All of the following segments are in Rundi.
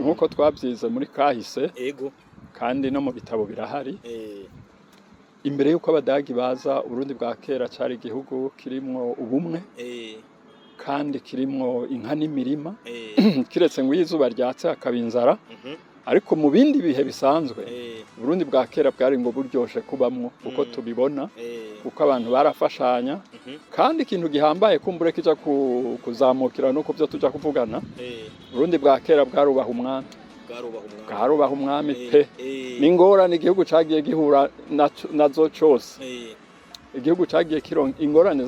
Nk'uko twabyize muri kahise, kandi no mu bitabo birahari, imbere y'uko Abadagi baza, Uburundi bwa kera cari igihugu kirimwo ubumwe kandi kirimwo inka n'imirima, kiretse ngo iyo izuba ryatse hakaba inzara, ariko mu bindi bihe bisanzwe Uburundi bwa kera bwari ngo buryoshe kubamwo uko tubibona, kuko abantu barafashanya. Kandi ikintu gihambaye kumbure kija kuzamukira no kubyo tuja kuvugana, Uburundi bwa kera bwarubaha umwami. Bwarubaha umwami. Bwarubaha umwami pe. N'ingorane igihugu cagiye gihura nazo cose, igihugu cagiye kironka ingorane,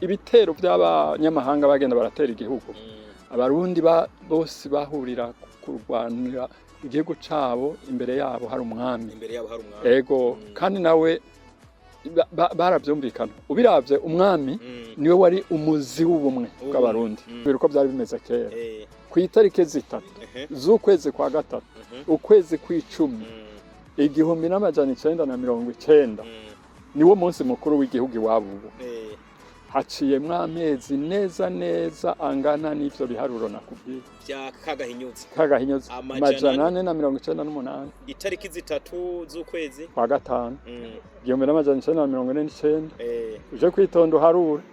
ibitero by'abanyamahanga bagenda baratera igihugu, Abarundi bose bahurira kurwanira igihugu cabo, imbere yabo hari umwami. Imbere yabo hari umwami. Ego. Kandi nawe baravyumvikana. Ubiravye, umwami niwe wari umuzi w'ubumwe W'ubumwe. bw'Abarundi. Uko byari bimeze kera, ku itariki 3 z'ukwezi kwa gatatu, ukwezi kw'icumi, 1990, niwo munsi mukuru w'igihugu iwabo ubu. Haciyemwo amezi neza neza angana n'ivyo biharuro nakubwiye. Bya kagahinyuza. Kagahinyozi. Amajana 498. Itariki 3 z'ukwezi kwa gatanu, 1949. Uje kwitonda uharure,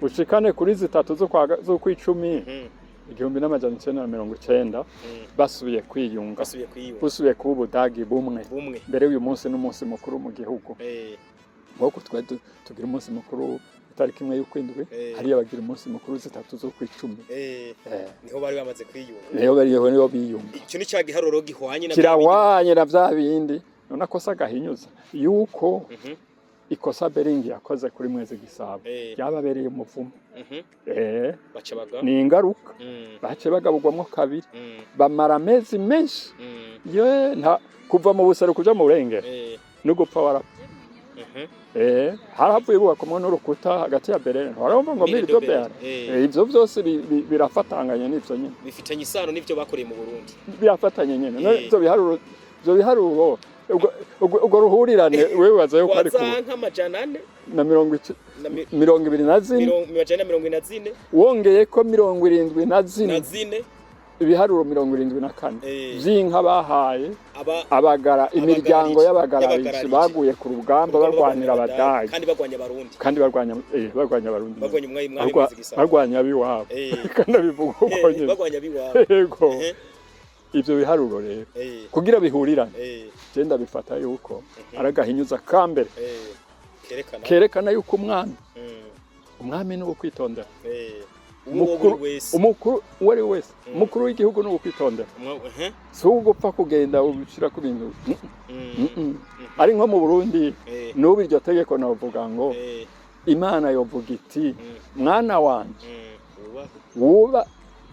ushikane kuri 3 z'ukwicumi, 1990, basubiye kwiyunga. Basubiye kwiyunga. Busubiye kuba Ubudagi bumwe. Bumwe. Mbere uyu munsi n'umunsi mukuru mu gihugu, nk'uko twe tugira umunsi mukuru itariki 1 y'ukwindwi, hariya bagira umunsi mukuru 3 z'ukwicumi. Niho bari bamaze kwiyunga. Niyo bariho, niyo biyunga. Icyo ni cya giharuro gihwanye na bya bindi. Kirahwanye na vya bindi. None akosa gahinyuza yuko ikosa Beringi yakoze kuri Mwezi Gisabo ryababereye umuvumo. Baca baga Ni ingaruka. Bace bagaburwamwo kabiri, bamara amezi menshi, ye nta kuva mu buseruko kuja mu burengero, no gupfa warapfa. Harahavuye bubakwamwo n'urukuta hagati ya Berlin, warumva ngo Mur mur de de Berlin. Berlin. Ivyo vyose birafatanganye n'ivyo nyene. Bifitanye isano n'ivyo bakoreye mu Burundi. Birafatanye nyene. None ivyo biharuro, ubwo ruhurirane, wewe yuko ari ku Waza nk'amajana 4 na mirongo na 24. 424. Wongeye ko 74. Na zine. Ibiharuro 74 vy'inka bahaye aba abagara imiryango y'abagarariji y'abagarariji. baguye ku rugamba barwanira Abadagi. Kandi barwanya Abarundi. Kandi barwanya Abarundi. Barwanya umwami Mwezi Gisabo. Barwanya abiwabo. Kandi abivuga uko nyene. Barwanya abiwabo. Yego. Ivyo biharuro rero, kugira bihurirane, je ndabifata yuko ari agahinyuza ka mbere Kerekana kerekana yuko umwami, umwami ni uwo kwitondera. Uwo Umukuru buri wese. Umukuru uwo ari we wese, umukuru w'igihugu ni uwo kwitondera. Si uwo gupfa kugenda ushira ku bintu. Ari nko mu Burundi, n'ubu iryo tegeko navuga ngo Imana yovuga iti: "Mwana wanje, Wubahe. wuba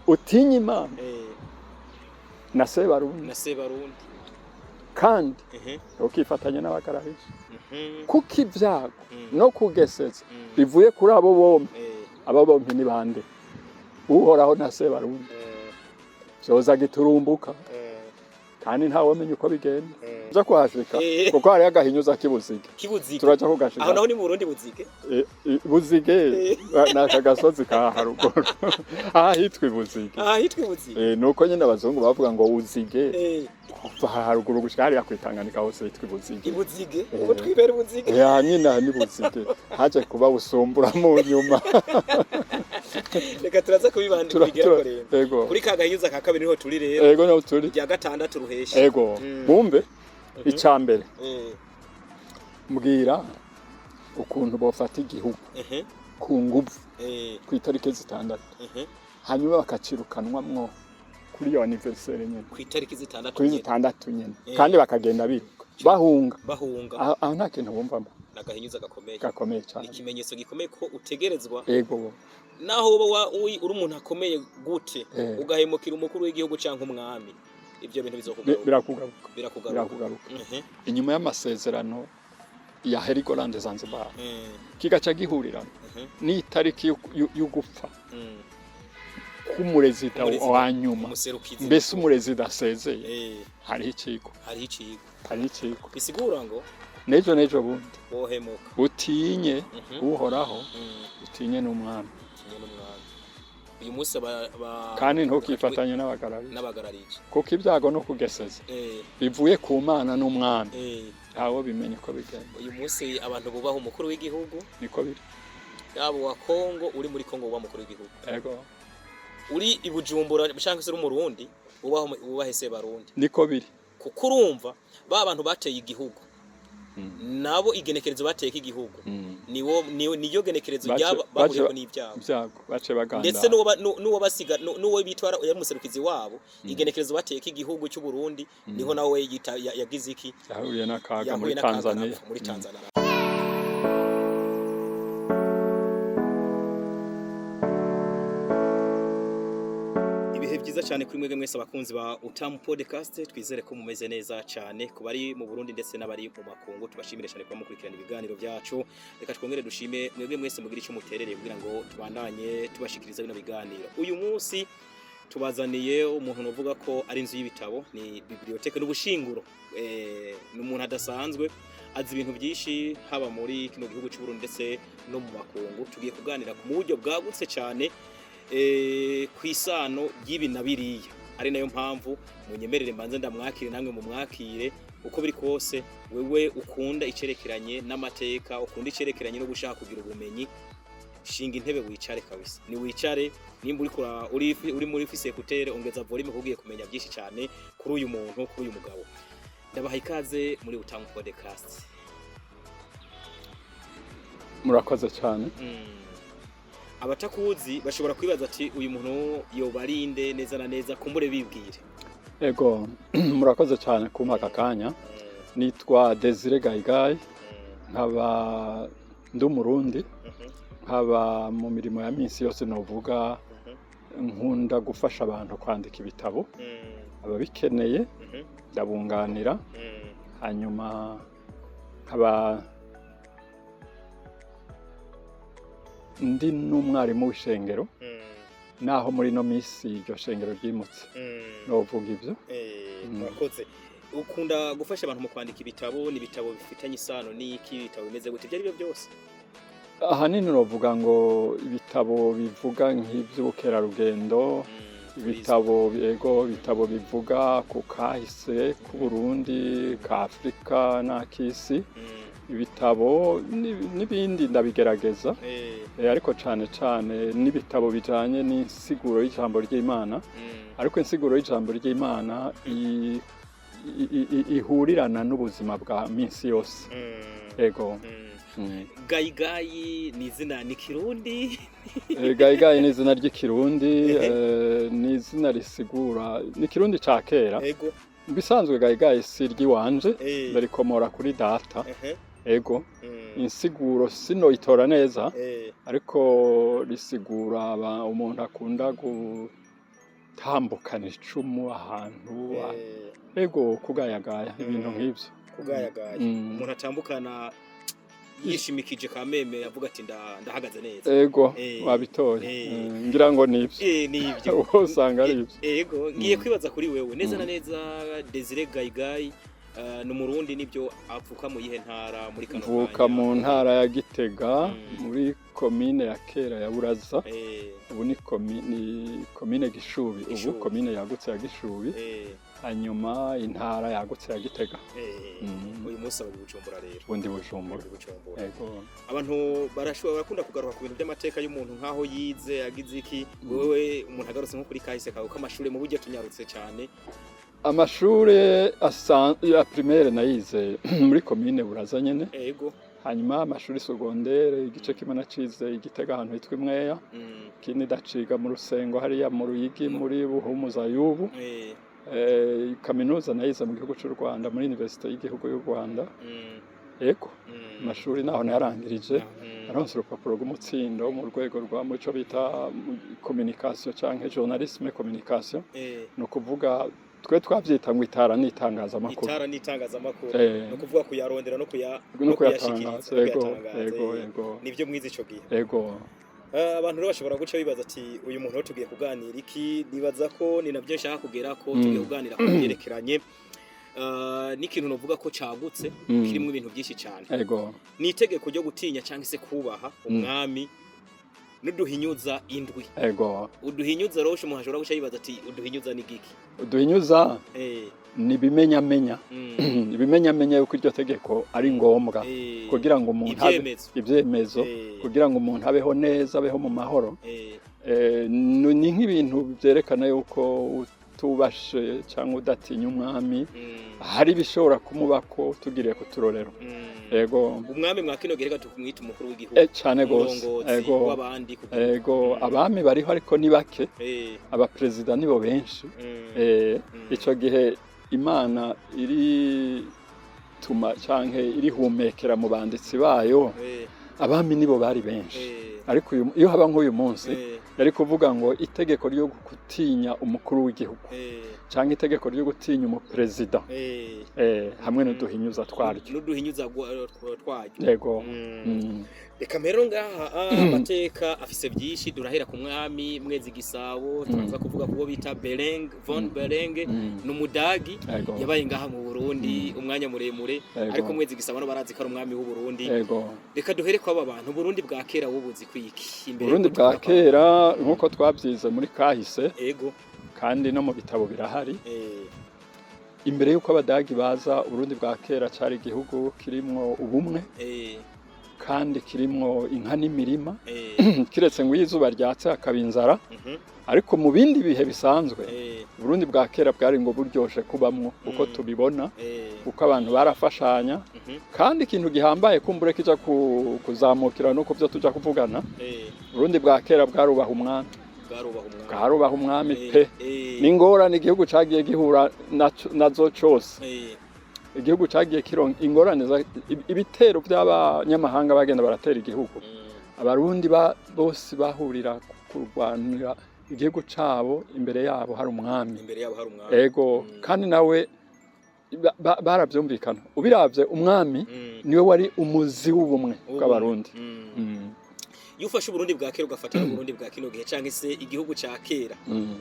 utinye Imana na Sebarundi Na Sebarundi. kandi ukifatanya n'abagarariji, kuko ibyago no kugeseza bivuye kuri abo bombi." Abo bombi ni bande? Uhoraho na Sebarundi. Vyoza giturumbuka, kandi ntawomenya uko bigenda. Uza kuhashika, kuko hariho agahinyuza k'ibuzige. Kibuzige. Turaja kugashika. Aho naho ni mu Burundi, Buzige? Buzige ni aka gasozi ka haruguru aha hitwa Ibuzige. Aha hitwa Ibuzige. Nuko nyine abazungu bavuga ngo Uzige. Kuva aha haruguru gushika hariya kw'itanganika hose hitwa Ibuzige. Ibuzige. Ubu twibera Ibuzige. Ya nyine aha ni Buzige, haje kuba Busumbura mu nyuma. Reka turaza kubibanda kubigera rero. Ego. Kuri ka gahinyuza ka kabiri niho turi rero. Ego, niho turi. Rya gatandatu ruheshi. Ego. Bumve icya mbere, mbwira ukuntu bofata igihugu ku nguvu ku itariki 6, hanyuma bakacirukanwamwo kuri iyo anniversaire nyene. Ku itariki 6 Kuri nyene. 6 nyene. Kandi bakagenda biruka bahunga. Bahunga. Aho nta kintu bumvamo? Nagahinyuza gakomeye. Gakomeye Ni cyane. ikimenyetso gikomeye ko utegerezwa, naho woba uri umuntu akomeye gute, ugahemukira umukuru w'igihugu canke umwami, ivyo bintu bizokugaruka. Birakugaruka. Birakugaruka. Birakugaruka. Inyuma y'amasezerano ya Heligoland, Zanzibar, kigaca gihurirana n'itariki y'ugupfa k'umurezida Umurezida. wa nyuma, Umuserukizi. mbese umurezida asezeye, hariho ikigwa. Hariho icigwa. Hariho ikigwa. Bisigura ngo N'ejo n'ejo bundi wohemuka. utinye Uhoraho, utinye n'umwami. Utinye n'umwami. Uyu munsi Kandi ntukifatanye n'abagararije, n'abagararije, kuko ibyago no kugeseza bivuye ku Mana n'umwami, ntawo bimenya uko bigenda. Uyu munsi abantu bubaha umukuru w'igihugu. Niko biri. Yaba uwa Kongo, uri muri Kongo wubaha umukuru w'igihugu, uri i Bujumbura cyangwa se uri umurundi wubahe se barundi. Niko biri. Kuko urumva ba bantu bateye igihugu, nabo igenekerezo bateye k'igihugu niwo niyo genekerezo ryaba bahuriyeko n'ibyago. Ibyago bace baganda. Ndetse n'uwo basiga, n'uwo bitwara yari umuserukizi wabo, igenekerezo bateye k'igihugu cy'u Burundi niho nawe yagize iki? Yahuye n'akaga Yahuye muri n'akaga Tanzania. Arapfa muri Tanzania. Ibihe byiza cyane kuri mwebwe mwese abakunzi ba Utamu Podcast. Twizere ko mumeze neza cyane, ku bari mu Burundi ndetse n'abari mu makungu. Tubashimire cyane kuba mukurikirana ibiganiro byacu. Reka twongere dushime mwebwe mwese mugira icyo muterereye kugira ngo tubandanye tubashikiriza bino biganiro. Uyu munsi tubazaniye umuntu uvuga ko ari inzu y'ibitabo, ni bibliothèque n'ubushinguro. Ni umuntu adasanzwe, azi ibintu byinshi haba muri kino gihugu cy'u Burundi ndetse no mu makungu. Tugiye kuganira ku buryo bwagutse cyane ku isano ry'ibi na biriya, ari nayo mpamvu munyemerere mbanze ndamwakire, namwe mumwakire. Uko biri kose, wewe ukunda icerekeranye n'amateka, ukunda icerekeranye no gushaka kugira ubumenyi, shinga intebe wicare kabisa. Ni wicare, nimba uri muri ufise écouteurs, ongeza volume, kugiye kumenya byinshi cyane kuri uyu muntu, kuri uyu mugabo. Ndabaha ikaze muri Utamu Podcast. Murakoze cyane. Abatakuzi bashobora kwibaza ati: "Uyu muntu yoba ari nde neza na neza?" Kumbure bibwire. Ego, murakoze cyane kumpa aka kanya. Nitwa Desire Gayigayi, nkaba ndi umurundi, nkaba mu mirimo ya minsi yose novuga nkunda gufasha abantu kwandika ibitabo, ababikeneye ndabunganira. Hanyuma nkaba ndi n'umwarimu w'ishengero, naho muri ino minsi iryo shengero ryimutse. Novuga ibyo. Murakoze. Ukunda gufasha abantu mu kwandika ibitabo. Ni ibitabo bifitanye isano n'iki? Ibitabo bimeze gute, ibyo ari byo byose? Ahanini novuga ngo ibitabo bivuga nk'iby'ubukerarugendo, ibitabo, yego, ibitabo bivuga ku kahise k'Uburundi, ka Afurika n'ak'isi, ibitabo n'ibindi ndabigerageza. Ariko cane cane n'ibitabo bijanye n'insiguro y'ijambo ry'Imana, ariko insiguro y'ijambo ry'Imana ihurirana n'ubuzima bwa minsi yose. Ego. Gayigayi ni izina, ni Kirundi? Gayigayi ni izina ry'ikirundi, ni izina risigura, ni Kirundi ca kera. Mu bisanzwe Gayigayi si iry'iwanje, ndarikomora kuri data. Ego. Insiguro sinoyitora neza, ariko risigura umuntu akunda gutambukana icumu ahantu, ego, kugayagaya, ibintu nk'ivyo. Kugayagaya. Umuntu atambukana yishimikije kameme, avuga ati: "Ndahagaze neza." Ego, wabitoye. Ngira ngo nivyo. Nivyo. Wowe usanga ari ivyo. Ego, ngiye kwibaza kuri wewe neza na neza. Desire Gayigayi ni umurundi nibyo? Avuka mu yihe ntara muri kano Mvuka kanya? mu ntara ya Gitega, muri komine ya kera ya Buraza. Ubu ni komine Gishubi, ubu Gishubi. komine yagutse ya Gishubi, hanyuma intara yagutse ya Gitega. Uyu munsi aba i Bujumbura rero? Ubundi Bujumbura. Uri Bujumbura. Ego. Abantu barashobora, barakunda kugaruka ku bintu by'amateka y'umuntu, nk'aho yize, yagize iki. Wewe umuntu agarutse nko kuri kahise kawe k'amashuri, mu buryo tunyarutse cyane. Amashure ya primaire nayize muri komine Buraza nyene. Hanyuma amashuri secondaire, igice kimwe nacize i Gitega ahantu hitwa Imweya, ikindi ndaciga mu Rusengo hariya mu Ruyigi, muri Buhumuza y'ubu. Kaminuza nayize mu gihugu c'u Rwanda, muri Université y'igihugu y'u Rwanda. Ego, amashuri naho nayarangirije, naronse urupapuro rw'umutsindo mu rwego rwa muco bita communication canke journalisme communication. Ni ukuvuga twe twavyita ngo itara n'itangazamakuru. Itara n'itangazamakuru. Ni ukuvuga kuyarondera no kuya no no kuyatangaza. kuyashikiriza, no Ego. kuyatangaza. Ego. Ego. Nivyo mwize ico gihe? Ego. Abantu rero bashobora guca bibaza ati: "Uyu muntu tugiye kuganira iki?" Nibaza ko ni nabyo nshaka kugera ko tugiye kuganira ku byerekeranye n'ikintu novuga ko cagutse, kirimo ibintu byinshi cyane. Ego. Ni itegeko ryo gutinya cyangwa se kubaha umwami. N'uduhinyuza indwi. Ego. Uduhinyuza rero, umuntu ashobora guca yibaza ati: "Uduhinyuza ni giki?" Uduhinyuza ni ibimenyamenya, ibimenyamenya yuko iryo tegeko ari ngombwa kugira ngo umuntu abe Ivyemezo. Ibyemezo kugira ngo umuntu abeho neza, abeho mu mahoro. Ni nk'ibintu byerekana yuko utubashe cyangwa udatinya umwami, hari ibishobora kumubako tugiriye ku turorero. Ego. Umwami mwa kino gihe, reka tumwite umukuru w'igihugu, Cane gose. umurongozi Ego. w'abandi Ego. Abami bariho, ariko ni bake. Abaperezida nibo benshi. Ico gihe Imana iri tuma canke irihumekera mu banditsi bayo, abami nibo bari benshi. Ariko iyo haba nk'uyu munsi, yari kuvuga ngo itegeko ryo gutinya umukuru w'igihugu canke itegeko ryo gutinya umuperezida, hamwe n'uduhinyuza twaryo. N'uduhinyuza twaryo. Yego. Reka rero ngaha, amateka afise byinshi. Durahera ku mwami Mwezi Gisabo, turaza kuvuga kubo bita Bereng von Bereng, ni umudagi yabaye ngaha mu Burundi umwanya muremure. Ariko Mwezi Gisabo no barazi ko ari umwami w'u Burundi. Reka duhere kw'aba bantu. Burundi bwa kera wubuzi kwiki imbere Burundi yuko bwa tuvuga kera, nk'uko twabyize muri kahise, kandi no mu bitabo birahari, imbere y'uko abadagi baza, Uburundi bwa kera cari igihugu kirimwo ubumwe kandi kirimwo inka n'imirima, kiretse ngo iyo izuba ryatse hakaba inzara. Ariko mu bindi bihe bisanzwe, Uburundi bwa kera bwari ngo buryoshe kubamwo uko tubibona, kuko abantu barafashanya. Kandi ikintu gihambaye kumbure kija kuzamukira no kuvyo tuja kuvugana, Uburundi bwa kera bwarubaha umwami. Bwarubaha umwami. Bwarubaha umwami pe. N'ingorane igihugu cagiye gihura nazo cose, igihugu cagiye kironka ingorane, ibitero by'abanyamahanga bagenda baratera igihugu, abarundi bose bahurira kurwanira igihugu cabo, imbere yabo hari umwami. Imbere yabo hari umwami. Ego. Kandi nawe baravyumvikana. Ubiravye, umwami niwe wari umuzi w'ubumwe bw'abarundi. Iyo ufashe Uburundi bwa kera, ugafata n'Uburundi bwa kino gihe, canke se igihugu ca kera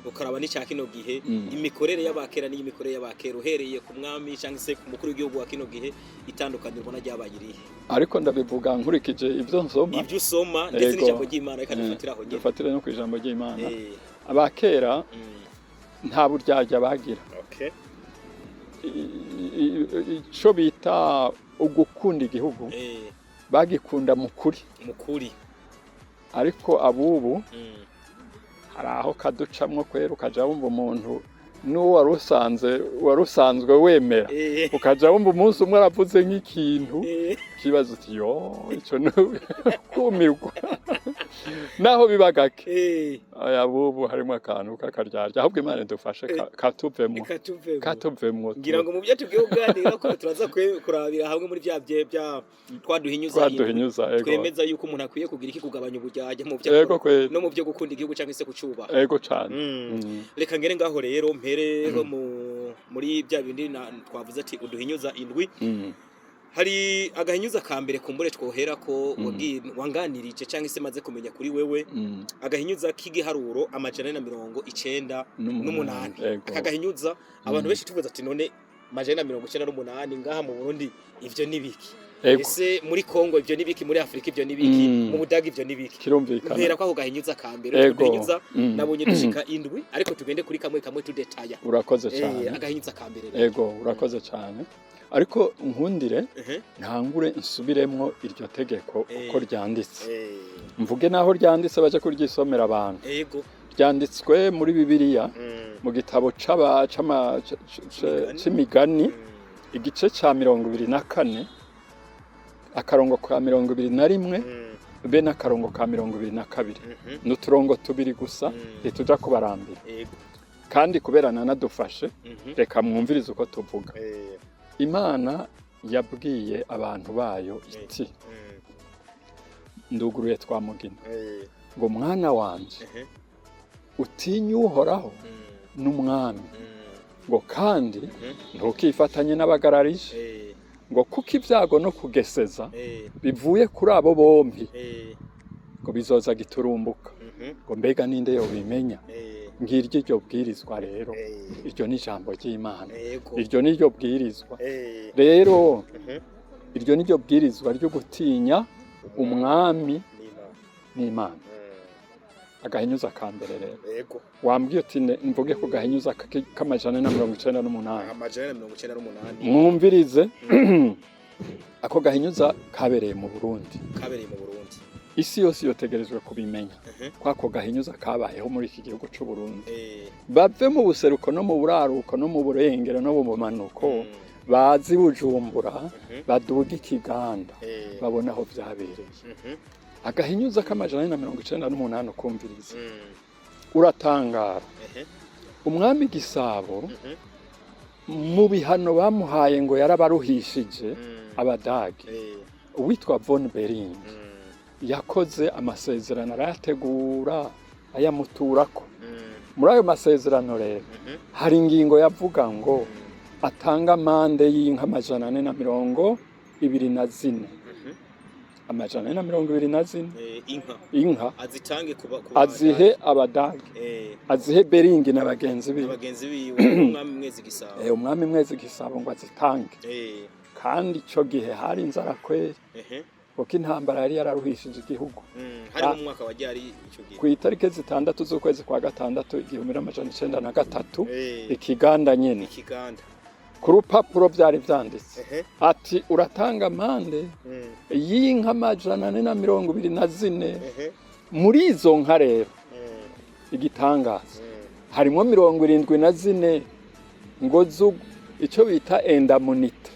ukaraba n'icya kino gihe, imikorere y'abakera n'imikorere y'abakera, uhereye ku mwami canke se ku mukuru w'igihugu wa kino gihe, itandukaniro ubona ryabaye irihe? Ariko ndabivuga nkurikije ivyo nsoma. Ibyo usoma ndetse n'ijambo ry'Imana, reka dufatire aho nyene. Dufatire no ku ijambo ry'Imana. Abakera nta buryarya bagira. Ico bita ugukunda igihugu, bagikunda mu kuri. Mukuri. Ariko abubu hari aho kaducamwo kwera, ukaja wumva umuntu n'uwo wari usanzwe wemera, ukaja wumva umunsi umwe aravuze nk'ikintu, kibazo uti: "Yo, ico ni kumirwa", naho biba gake. Aya bubu harimo akantu k'akaryarya. Ahubwo Imana idufashe katuvemwo. Reka tuvemo. Katuvemwo. Ngira ngo mu byo tugiye kuganira ko turaza kurabira hamwe muri bya bye bya twaduhinyuza indwi. Twaduhinyuza, ego. Twemeza yuko umuntu akwiye kugira iki? Kugabanya uburyarya mu byo akora no mu byo gukunda igihugu cyangwa se kucubaha. Ego cane. Reka ngere ngaho rero, mpere muri bya bindi twavuze ati uduhinyuza indwi. Hari agahinyuza ka mbere kumbure twohera ko wanganirije cyangwa se maze kumenya kuri wewe, agahinyuza k'igiharuro 498. Ego. Aka gahinyuza abantu benshi tuvuze ati: "None 498 ngaha mu Burundi ivyo ni biki? Ese muri Kongo ivyo ni biki? Muri Afrika ivyo ni biki? Mu Budage ivyo ni biki?" Kirumvikana. Mpera ko ako gahinyuza ka mbere. Uduhinyuza nabonye dushika indwi, ariko tugende kuri kamwe kamwe tudetaya. Urakoze cane. Agahinyuza ka mbere rero. Ego, urakoze cane, ariko nkundire ntangure nsubiremwo iryo tegeko uko ryanditse, mvuge naho ryanditse, baje kuryisomera abantu. Ryanditswe muri Bibiliya, mu gitabo Imigani. c'imigani, igice ca 24, akarongo ka 21 be n'akarongo ka 22. Ni uturongo tubiri gusa, ntituja kubarambira. Kandi kubera nanadufashe, reka mwumvirize uko tuvuga. Imana yabwiye abantu bayo iti, nduguruye twamugina, ngo: "Mwana wanje, utinye Uhoraho n'umwami," ngo: "kandi ntukifatanye n'abagararije," ngo: "kuko ibyago no kugeseza bivuye kuri abo bombi, ngo bizoza giturumbuka," ngo: "Mbega ninde yobimenya?" Ngiryo iryo bwirizwa rero. Iryo ni ijambo ry'Imana. Iryo ni ryo bwirizwa rero. Iryo ni ryo bwirizwa ryo gutinya umwami N'Imana. n'Imana. Agahinyuza ka mbere rero, Yego. wambwiye uti mvuge ku gahinyuza k'498. 498. Mwumvirize, ako gahinyuza kabereye mu Burundi. Kabereye mu Burundi. Isi yose yotegerejwe kubimenya ko ako gahinyuza kabayeho muri iki gihugu c'u Burundi. Bave mu buseruko no mu buraruko no mu burengero no mu bumanuko, bazi Bujumbura, baduga Ikiganda, babona aho vyabereye. Agahinyuza k'498, ukumviriza, uratangara. Umwami Gisabo, mu bihano bamuhaye ngo yarabaruhishije Abadagi, uwitwa von Bering yakoze amasezerano, arayategura, ayamuturako. Muri ayo masezerano rero hari ingingo yavuga ngo atanga amande y'inka 424, 424. Inka. Inka. Azitange kuba ku Azihe Abadagi, azihe Beringi na bagenzi biwe. Abagenzi biwe, umwami Mwezi Gisabo. Umwami Mwezi Gisabo ngo azitange. Kandi ico gihe hari inzara kweri, kuko intambara yari yararuhishije igihugu. Hari mu mwaka wa ryari ico gihe? Ku itariki 6 z'ukwezi kwa gatandatu 1903, Ikiganda nyene. Ikiganda. Ku rupapuro vyari vyanditse ati: "Uratanga amande y'inka 424." Muri izo nka rero, igitangaza, harimwo 74 ngo ico bita indemnité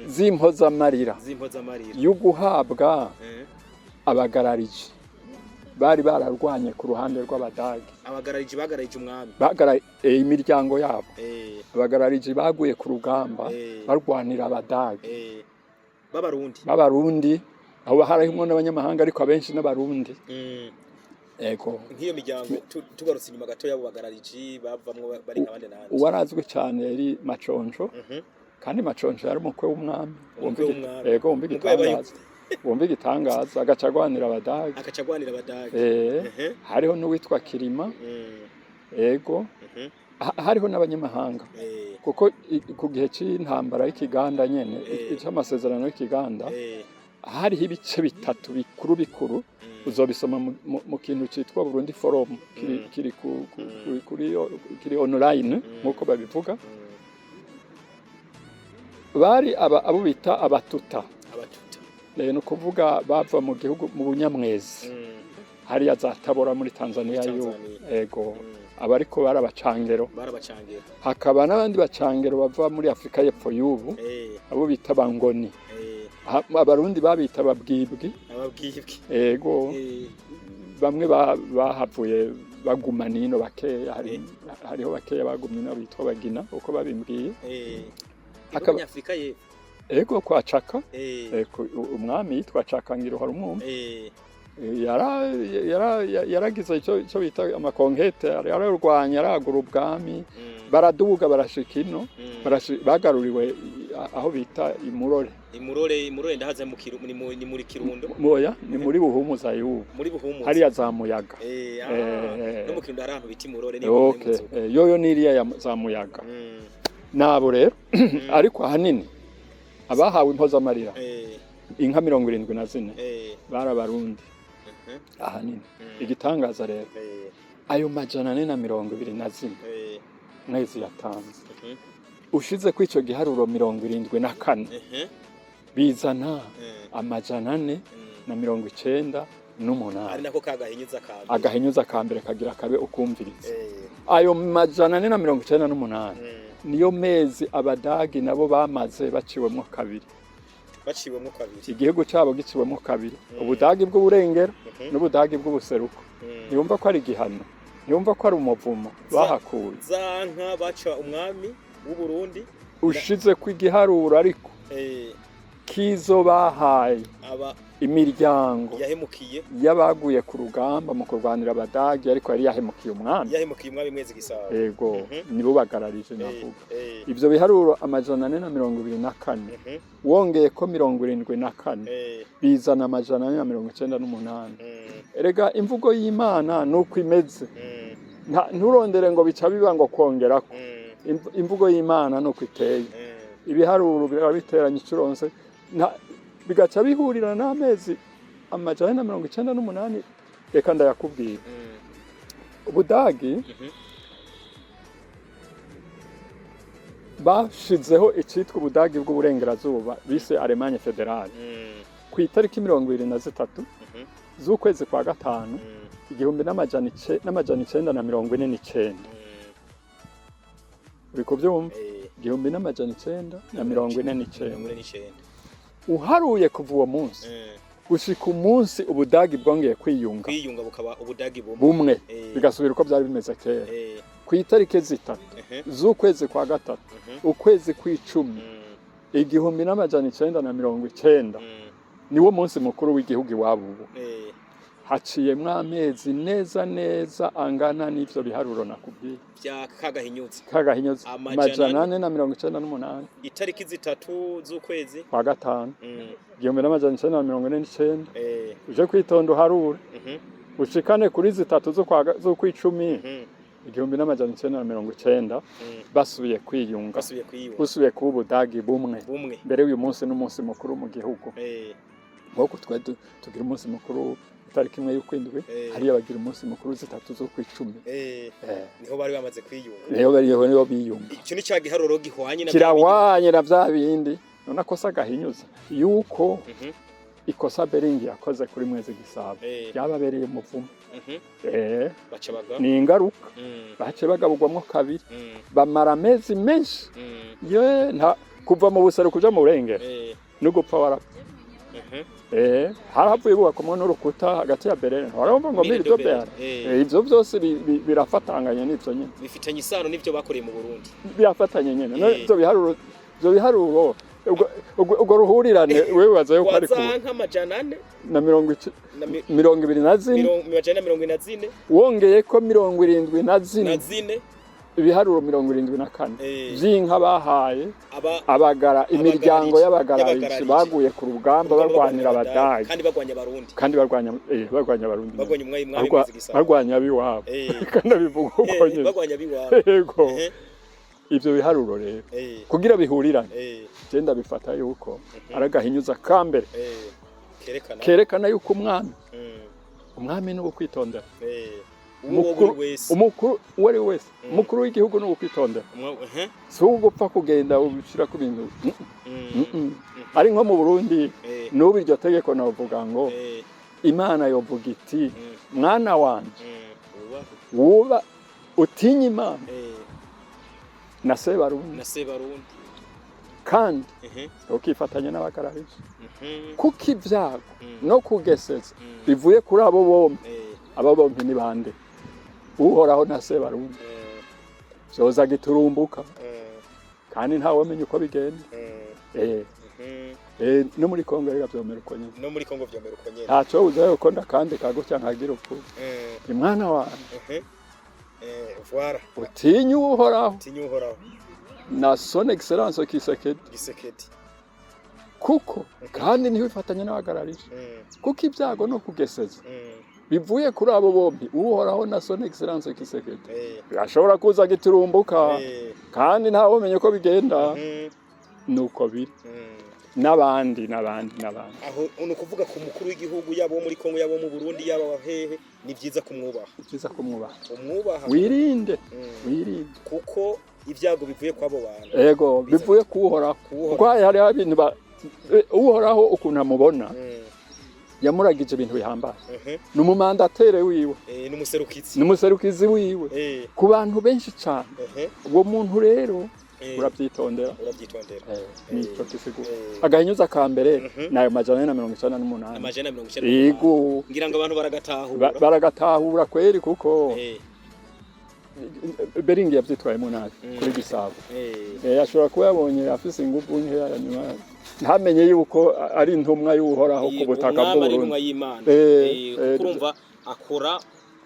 z'impozamarira Z'impozamarira. yo guhabwa abagarariji bari bararwanye ku ruhande rw'Abadagi. Abagarariji bagararije umwami. Imiryango yabo. Abagarariji baguye ku rugamba barwanira Abadagi. B'Abarundi. B'Abarundi, aho harimwo n'abanyamahanga, ariko abenshi n'Abarundi. Ego. Nk'iyo miryango, tugarutse inyuma gato, y'abo bagarariji bavamwo bari nk'abandi nande? Uwarazwi cyane yari Maconco. Kandi Maconco yari umukwe w'umwami. Umukwe w'umwami. Ego, wumva Umukwe yabaye- igitangaza, wumva igitangaza, agaca agwanira Abadagi. Agaca agwanira Abadagi. Hariho n'uwitwa Kirima. Ego. Hariho n'abanyamahanga, kuko ku gihe c'intambara y'Ikiganda nyene, c'amasezerano y'Ikiganda, hariho ibice bitatu bikuru bikuru. Uzobisoma mu kintu citwa Burundi Forum, kiri, kiri, kuri online, nkuko babivuga. Bari abo bita Abatuta. Abatuta. Ni ukuvuga bava mu gihugu mu Bunyamwezi, hariya za Tabora muri Tanzania. Muri Yo. Tanzania. Ego. Abariko bari Abacangero. Bari Abacangero. Hakaba n'abandi Bacangero bava muri Afurika y'Epfo y'ubu, abo bita Bangoni. Abarundi babita Ababwibwi. Ababwibwi. Ego. Bamwe bahavuye baguma nino bakeya, hariho bakeya bagumye ino bitwa Bagina, uko babimbwiye. Abanyafrika y'Epfo. Ego, kwa Caka. Umwami yitwa Caka ngira uhora umwumva. Yaragize ico bita ama conquêtes, yararwanya, aragura ubwami. Baraduga, barashika ino. Bagaruriwe aho bita Imurore. Imurore, Imurore ndahaza, mu ni muri Kirundo. Moya, ni muri Buhumuza y'ubu. Muri Buhumuza. Hariya za Muyaga. No mu Kirundo hari ahantu bita Imurore, ni Yoyo niriya ya za Muyaga. Nabo rero, ariko ahanini abahawe impozamarira, inka 74, bari Abarundi ahanini. Igitangaza rero, ayo 424 Mwezi yatanze, ushize ko ico giharuro 74, bizana amajana ane na mirongo icenda Ari n'umunani. nako kagahinyuza ka mbere. Agahinyuza ka mbere kagira kabe, ukumviriza. Ayo 498 niyo mezi Abadagi nabo bamaze baciwemwo kabiri. Baciwemwo kabiri. Igihugu cabo giciwemwo kabiri, Ubudagi bw'uburengero n'Ubudagi bw'ubuseruko. Ntiyumva ko ari igihano? Ntiyumva ko ari umuvumo bahakuye? Za nka baca umwami w'u Burundi. Ushize ku igiharuro ariko kizo bahaye aba imiryango yahemukiye y'abaguye ku rugamba mu kurwanira Abadagi, ariko yari yahemukiye umwami. Yahemukiye umwami Mwezi Gisabo. Ego. Nibo bagararije navuga. Ivyo biharuro 424, wongeye ko 74, bizana 498. Erega imvugo y'Imana nuko imeze. Nturondere ngo bica biba ngo kongerako. Imvugo y'Imana nuko iteye. Ibiharuro biba biteranye icuronse, bigaca bihurira n'amezi 498. Reka ndayakubwira. Ubudagi bashizeho icitwa Ubudagi bw'Uburengerazuba, bise Allemagne Fédérale, ku itariki 23 z'ukwezi kwa gatanu, 1949. Uri kubyumva? 1949. 49. Uharuye kuva uwo munsi gushika umunsi Ubudagi bwongeye kwiyunga, kwiyunga bukaba Ubudagi bumwe, bumwe, bigasubira uko byari bimeze kera, ku itariki 3 z'ukwezi kwa gatatu, ukwezi kw'icumi, 1990, niwo munsi mukuru w'igihugu iwabo ubu. Haciyemwo amezi neza neza angana n'ivyo biharuro nakubwiye. Bya kagahinyutse. Kagahinyuze. Amajana 498. Itariki 3 z'ukwezi kwa gatanu, 1949. Uje kwitonda uharure, ushikane kuri 3 z'ukwicumi, 1990, basubiye kwiyunga, basubiye kwiyunga, busubiye kuba Ubudagi bumwe. Bumwe. Mbere uyu munsi n'umunsi mukuru mu gihugu, nk'uko twe tugira umunsi mukuru itariki 1 y'ukwindwi, hariya bagira umunsi mukuru 3 z'ukwicumi. Niho bari bamaze kwiyunga. Niho bariho, niho biyunga. Icyo ni cya giharuro gihwanye na bya bindi. Kirahwanye na bya bindi. None akosa agahinyuza yuko ikosa Beringi yakoze kuri Mwezi Gisabo ryababereye umuvumo. Baca baga Ni ingaruka. Bace bagaburwamwo kabiri, bamara amezi menshi, ye nta kuva mu buseruko kuja mu burengero, no gupfa warapfa. Harahavuye bubakwamwo n'urukuta hagati ya Berlin, warumva ngo Mur mur de de Berlin. Berlin. Ivyo byose birafatanganye n'ivyo nyene. Bifitanye isano n'ivyo bakoreye mu Burundi. Birafatanye nyene. None ivyo biharuro ubwo ruhurirane, wewe wibaza yuko ari ku Wazanka 400 na mirongo na 24. 424. Wongeye ko 74. Na zine. Ibiharuro 74 vy'inka bahaye aba abagara imiryango y'abagarariji. y'abagarariji baguye ku rugamba barwanira Abadagi. Kandi bagwanya Abarundi. Kandi barwanya Abarundi. Bagwanya umwami Mwezi Gisabo. Barwanya abiwabo. Kandi abivuga uko nyene. Bagwanya abiwabo. Yego. Ivyo biharuro rero, kugira bihurirane, je ndabifata yuko ari agahinyuza ka mbere kerekana kerekana yuko umwami, umwami ni uwo kwitondera. Uwo Umukuru- buri wese. Umukuru uwo ari we wese, umukuru w'igihugu ni uwo kwitondera. Si uwo gupfa kugenda ubishira ku bintu. Ari nko mu Burundi, n'ubu iryo tegeko navuga ngo Imana yovuga iti: "Mwana wanje, Wubahe. wuba utinye Imana na Sebarundi, na Sebarundi, kandi ukifatanya n'abagarariji, kuko ibyago no kugeseza bivuye kuri abo bombi." Abo bombi ni bande? Uhoraho na Sebarundi. Vyoza giturumbuka, kandi ntawamenya uko bigenda. No muri Kongo rega vyomera uko nyene. No muri Kongo vyomera uko nyene. Ntaco uza yuko ndakandika gutya nkagira uku: "Ni mwana wanje, Voilà. utinye Uhoraho Tinye Uhoraho na Son Excellence Kisekedi, Gisekedi, kuko kandi ntiwifatanye n'abagararije, kuko ibyago no kugeseza bivuye kuri abo bombi, Uhoraho na Son Excellence Kisekedi, birashobora kuza giturumbuka, kandi ntawumenya uko bigenda." Nuko biri. N'abandi, n'abandi, n'abandi. Aho ni ukuvuga ku mukuru w'igihugu, yaba uwo muri Kongo, yaba uwo mu Burundi, yaba wa hehe, ni byiza kumwubaha. Ni byiza kumwubaha. Umwubaha. Wirinde, wirinde. Kuko ibyago bivuye kw'abo bantu. Ego, bivuye kuwuhoraho. Kuwuhoraho. Kuko hariho ibintu Uhoraho ukuntu amubona, yamuragije ibintu bihambaye. Ni umu mandataire wiwe. N'umuserukizi. Ni umuserukizi wiwe ku bantu benshi cyane. Uwo muntu rero urabyitondera. Urabyitondera. Nico gisigura agahinyuza ka mbere, nayo 498. 498. Yego. Ngira ngo abantu baragatahura. Baragatahura kweri, kuko Beringi yavyitwayemo nabi kuri Gisabo. Ashobora kuba yabonye afise inguvu nkeya, nyuma ntamenye yuko ari intumwa y'Uhoraho ku butaka Umwami ari bw'Uburundi. intumwa y'Imana. Kuko urumva akora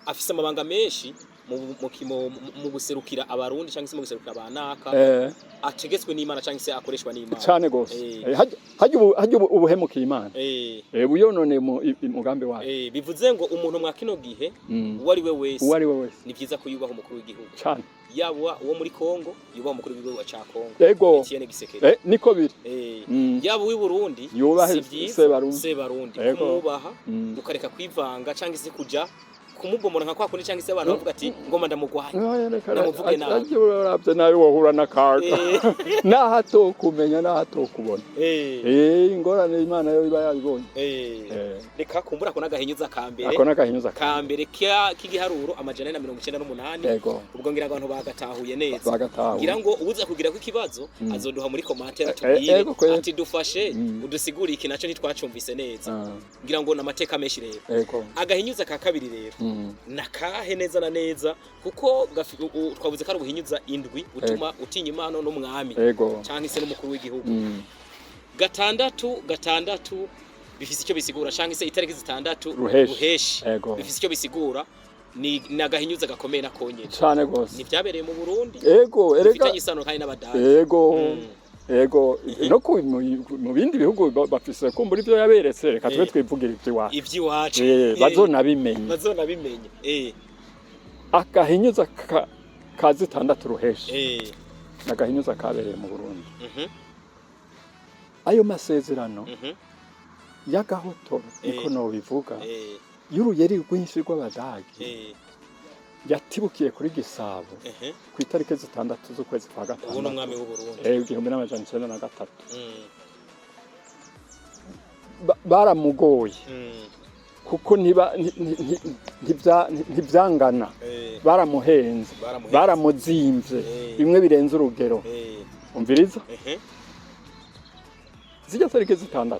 afise amabanga menshi mu guserukira Abarundi cyangwa se mu guserukira abanaka, ategetswe n'Imana cyangwa se akoreshwa n'Imana. Cane gose. Harya ubu ubuhemukiye Imana, buyononeye umugambi wayo. Bivuze ngo umuntu mwa kino gihe, uwo ari we wese, Uwo ari we wese, ni byiza ko yubaha umukuru w'igihugu. Cane. Yaba uwo muri Kongo, yubaha umukuru w'igihugu ca Kongo, Etienne Gisekedi. Niko biri. Yaba uw'i Burundi, Yubahe si vyiza Sebarundi. Sebarundi, Yego. kumwubaha, ukareka kwivanga cyangwa se kuja Kumubomora nka kwa kundi, cyangwa se abantu bavuga ati ngoma ndamugwanya. Oya, reka. Ndamuvuge nabi. Aje uravye nabi wohura n'akaga, naho atokumenya, naho atokubona. Ingorane Imana yo iba yabibonye. Reka kumbura ko n'agahinyuza ka mbere. Ako n'agahinyuza ka mbere k'igiharuro 498. Ubwo ngira ngo abantu bagatahuye neza. Bagatahuye. Ngira ngo ubuza kugira ko ikibazo azoduha muri commentaire, atubwire Ego kweli. ati dufashe, udusigure iki naco ntitwacumvise neza. Ngira ngo n'amateka menshi rero. Agahinyuza ka kabiri rero nakahe neza na neza? Kuko twavuze ko ari ubuhinyuza indwi utuma utinya Imana n'umwami canke se n'umukuru w'igihugu. Gatandatu gatandatu bifise icyo bisigura, canke se itariki 6 Ruheshi. Ruheshi bifise icyo bisigura, ni agahinyuza gakomeye na konyene. Cane gose. Ni vyabereye mu Burundi, Ego, erega. bifitanye isano kandi n'Abadage. Ego, no mu bindi bihugu bafise kumbura ivyo yaberetse. Reka tube twivugira ivy'iwacu. Ivy'iwacu. Bazonabimenye. Bazonabimenye. Agahinyuza ka 6 Ruheshi n'agahinyuza kabereye mu Burundi. Ayo masezerano y'agahotoro, niko nobivuga, y'uruyeri rwinshi rw'Abadagi yatibukiye kuri Gisabo ku itariki 6 z'ukwezi kwa Ubu ni gatandatu umwami w'Uburundi. 1903. Baramugoye kuko ntibyangana. Baramuhenze. Baramuhenze. Baramuzimvye bimwe birenze urugero. Umviriza, zirya tariki 6,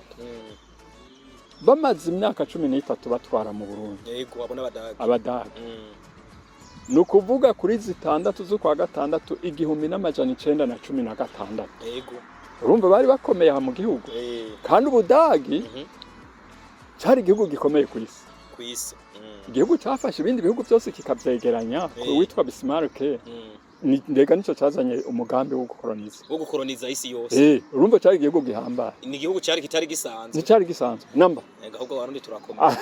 bamaze imyaka 13 batwara mu Burundi. Yego, abo n'Abadage. Abadage. Ni ukuvuga kuri 6 z'ukwa gatandatu 1916. Urumva bari bakomeye aha mu gihugu. Kandi Ubudagi cyari igihugu gikomeye ku isi. Ku isi. Igihugu cyafashe ibindi bihugu byose kikavyegeranya. Witwa Bismarck, ndega nico cazanye umugambi wo gukoroniza. Wo gukoroniza isi yose. Urumva cyari igihugu gihambaye. Ni igihugu cyari kitari gisanzwe. Nticyari gisanzwe namba. Ega ahubwo Abarundi turakomeye.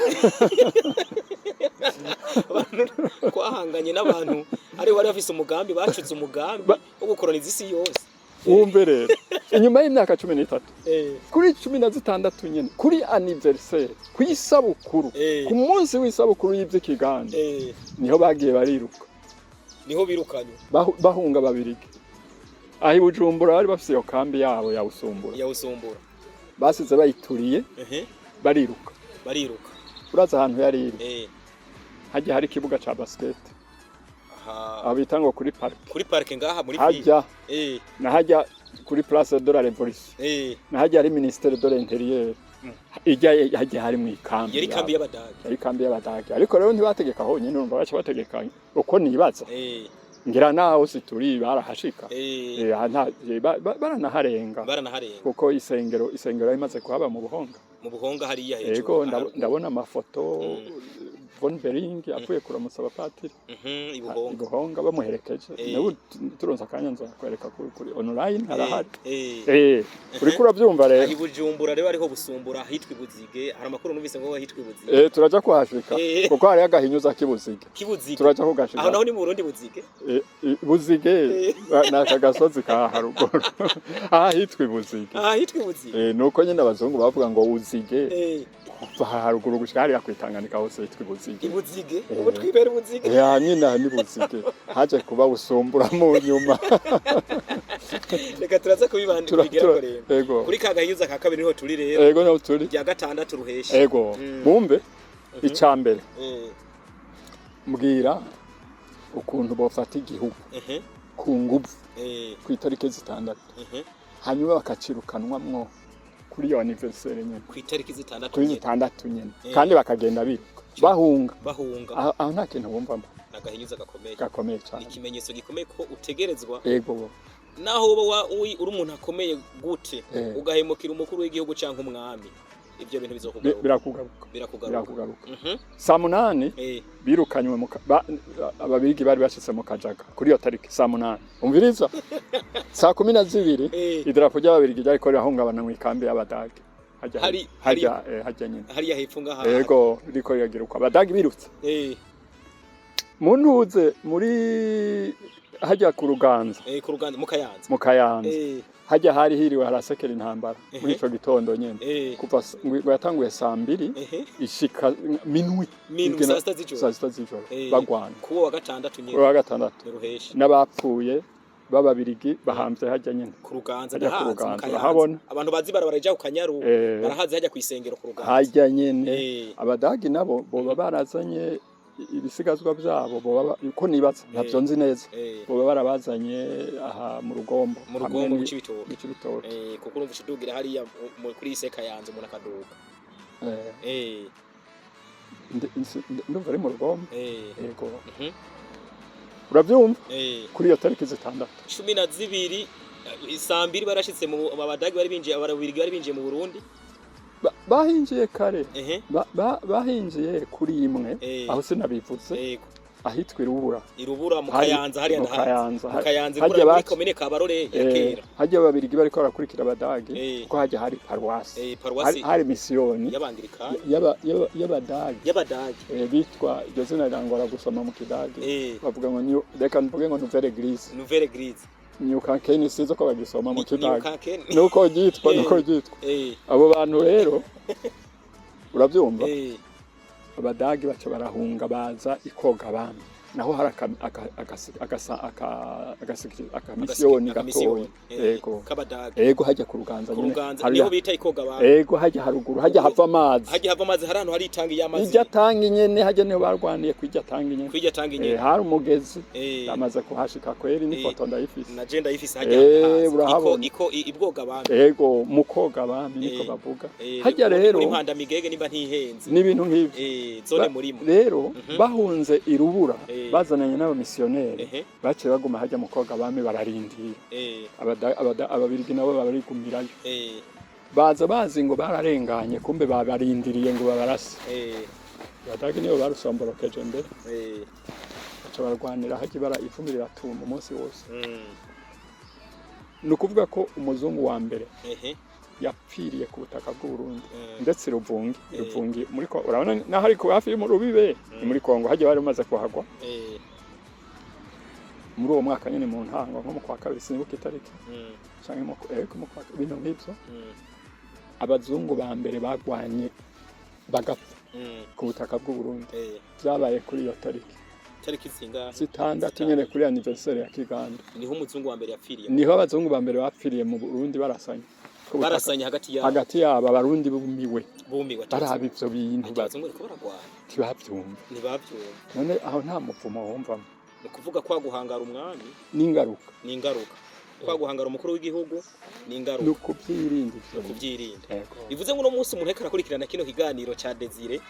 Abantu twahanganye n'abantu ari bari bafise umugambi, bacuze umugambi wo gukoroniza isi yose. Wumve rero, inyuma y'imyaka 13, kuri 16 nyene, kuri anniversaire, ku isabukuru, ku munsi w'isabukuru y'ivy'ikiganda, niho bagiye bariruka. Niho birukanywe. Bahunga Babirigi. Aho i Bujumbura bari bafise iyo kambi yabo ya Busumbura. Ya Busumbura. Basize bayituriye, bariruka. Bariruka. Uraza ahantu yari iri? Hajya hari ikibuga ca basket, Aha. aho bita ngo kuri parc. Kuri parc ngaha muri ville. Hajya na hajya kuri Place de la Révolution, na hajya hari ministère de l'Intérieur. Ijya hajya hari mu ikambi Yari kambi yabo. y'Abadage. Yari kambi y'Abadage, ariko rero ntibategeka honyine. Urumva baca bategeka uko nibaza, ngira naho situri barahashika. Baranaharenga. Baranaharenga. Kuko isengero yari imaze kuhaba mu Buhonga. Mu Buhonga hariya hejuru. Ego. Haruguru. Ndabona amafoto von Bering avuye kuramutsa abapatiri I Buhonga. I Buhonga bamuherekeje. Nawe turonse akanya nzakwereka kuri online harahari. Uriko urabyumva rero? I Bujumbura rero ariho Busumbura hitwa Ibuzige, hari amakuru numvise ngo hitwa Ibuzige. Turaja kuhashika. Kuko hariyo agahinyuza k'Ibuzige. Kibuzige. Turaja kugashika. Aho naho ni mu Burundi, Buzige? Buzige ni aka gasozi ka haruguru aha hitwa Ibuzige. Aha hitwa Ibuzige. Nuko nyine abazungu bavuga ngo Uzige. Kuva aha haruguru gushika hariya kw'itanganika hose hitwa Ibuzige. Ibuzige. Ubu twibera Ibuzige. Ya nyine aha ni Buzige, haje kuba Busumbura mu nyuma. Reka turaza kubibanda kubigeraho rero. Ego. Kuri ka gahinyuza ka kabiri niho turi rero. Ego, niho turi. Rya 6 Ruheshi. Ego. Bumve icya mbere, mbwira ukuntu bofata igihugu ku nguvu ku itariki 6, hanyuma bakacirukanwamwo kuri iyo anniversaire nyene. Ku itariki 6 Kuri nyene. 6 nyene. Kandi bakagenda biruka bahunga. Bahunga. Aho nta kintu bumvamo? Nagahinyuza gakomeye. Gakomeye Ni cyane. ikimenyetso gikomeye ko utegerezwa, naho woba uri umuntu akomeye gute, ugahemukira umukuru w'igihugu cyangwa umwami, ibyo bintu bizokugaruka. Birakugaruka. Birakugaruka. Birakugaruka. Saa 8 birukanywe Ababirigi bari bashitse mu Kajaga kuri iyo tariki saa 8. Umviriza, saa 12 idarapo ry'Ababirigi ryariko rirahungabana mu ikambi y'Abadage. Hajya hajya hajya nyine. Hariya hepfo ngaha. Ego, ririko riragiruka, Abadage birutse mu ntuze muri Hajya ku Ruganza. Ku Ruganza, mu Kayanza. Mu Kayanza. Hajya hari hiriwe harasekera intambara muri ico gitondo nyene. Kuva ngo yatanguye saa 2 ishika minuit. Minuit, saa 6 z'ijoro. Saa 6 z'ijoro bagwana. Kuwo wa gatandatu Kuri nyene. wa gatandatu. Ni ruheshi. N'abapfuye b'Ababirigi bahambye hajya nyene. Ku Ruganza. Hajya ku Ndahazi mu Ruganza, Kayanza. urahabona? Abantu bazi barabara rija ku Kanyaru barahazi hajya kw'isengero ku Ruganza. Hajya nyene. Abadagi nabo boba barazanye ibisigazwa byabo, boba uko nibaza, ntabyo nzi neza, boba barabazanye aha mu Rugombo. Mu Hamwe Rugombo, mu Cibitoke. Mu Cibitoke. Kuko urumva ushidugira hariya kuri ise Kayanza umuntu akaduga. Ndumva ari mu Rugombo. Yego. Urabyumva? Kuri iyo tariki 6. 12, saa 2 barashitse mu Abadagi bari binjiye, Ababirigi bari binjiye mu Burundi. Bahinjiye kare. Bahinjiye kuri 1. Aho sinabivuze. Ahitwa Irubura. Irubura mu Kayanza hariya. Mu Ndahazi. Kayanza. Mu Kayanza. Hajya Irubura muri komine Kabarore ya kera. Hajya Ababirigi bariko barakurikira Abadagi, kuko hajya hari paruwasi. Paruwasi. Hari misiyoni y'Abangirikani. y'Abadagi. Y'Abadagi. Bitwa iryo zina rirangora gusoma mu Kidagi. Bavuga ngo reka mvuge ngo Nouvelle Église. Nouvelle Église. Nyukankeni, sinzi ko bagisoma mu Kidagi. Newkaken. Nuko ryitwa. Nuko ryitwa. Abo bantu rero, urabyumva? Abadagi baca barahunga, baza ikoga abami, naho hari akamisiyoni gatoya. Yego. K'Abadagi. Ego, hajya ku Ruganza Ku nyene. Ruganza. Hariya. Niho bita ikoga abami. Ego, hajya haruguru, hajya hava amazi. Hajya hava amazi, hari ahantu hari itangi y'amazi. Irya tangi nyene, hajya niho barwaniye kw'irya tangi nyene. Kw'irya tangi nyene. Hari umugezi. Ndamaze kuhashika kweri, n'ifoto ndayifise. Na je ndayifise hajya. Ndahazi. Urahabona. Iko ibwoga abami. Ego, mu koga abami niko bavuga. Hajya rero muri Mpanda Migege nimba ntihenze. N'ibintu nk'ivyo. Zone murimo. Rero bahunze Irubura, bazananye n'abamisiyoneri, baciye baguma hajya mu koga abami bararindira. Ababirigi nabo barigumirayo. Baza bazi ngo bararenganye, kumbe babarindiriye ngo babarase. Abadagi nibo barusomborokeje mbere. Baca barwanira hajya ibara, ivumbi riratuma umunsi wose. Ni ukuvuga ko umuzungu wa mbere yapfiriye ku butaka bw'Uburundi, ndetse Ruvungi. Ruvungi muri ko urabona naho ari ku hafi y'urubibe, ni muri Kongo, hajya bari bamaze kuhagwa. Muri uwo mwaka nyine mu ntango, nko mu kwa kabiri, sinibuka itariki, canke mu ego mu kwa bintu nk'ivyo. Abazungu ba mbere bagwanye bagapfa ku butaka bw'Uburundi, vyabaye kuri iyo tariki. Tariki zingahe? 6 nyene, kuri anniversaire ya Kiganda. Niho umuzungu wa mbere yapfiriye. Niho abazungu ba mbere bapfiriye mu Burundi barasanye. Ku butaka- Barasanye hagati yabo. Hagati yabo, Abarundi bumiwe. Bumiwe. Baraba ivyo bintu. Ati abazungu bariko baragwana. Ntibavyumva. Ntibavyumva. None aho nta muvumo wumvamo? Ni ukuvuga kwa guhangara umwami n'ingaruka. Ni ingaruka. Kwa guhangara umukuru w'igihugu ni Ni ingaruka. ukuvyirinda ivyo bintu. Kuvyirinda. Yego. Bivuze ngo uno munsi umuntu ariko arakurikirana kino kiganiro ca Desire,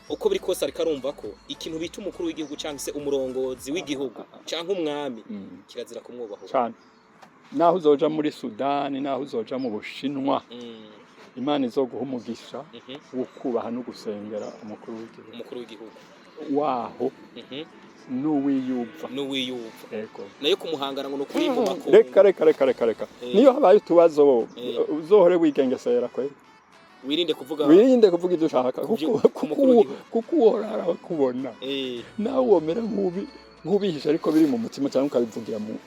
uko biri kose ariko arumva ko ikintu bita umukuru w'igihugu cyangwa se umurongozi w'igihugu cyangwa umwami, kirazira kumwubaha. Cane. Naho uzoja muri Sudani, naho uzoja mu Bushinwa, Imana izoguha umugisha wo kubaha no gusengera umukuru w'igihugu Umukuru w'igihugu waho n'uwiyumva. N'uwiyumva. Yego. Nayo kumuhangara ngo ni ukuri mu makungu. Reka, reka, reka, reka, reka. Niyo habaye utubazo, uzohore wigengesera kweri. Wirinde kuvuga. Wirinde kuvuga ibyo ushaka, kuko ku mukuru w'igihugu. Kuko uhora arakubona. Nawe womera nk'ubihishe ariko biri mu mutima, cyangwa ukabivugira mu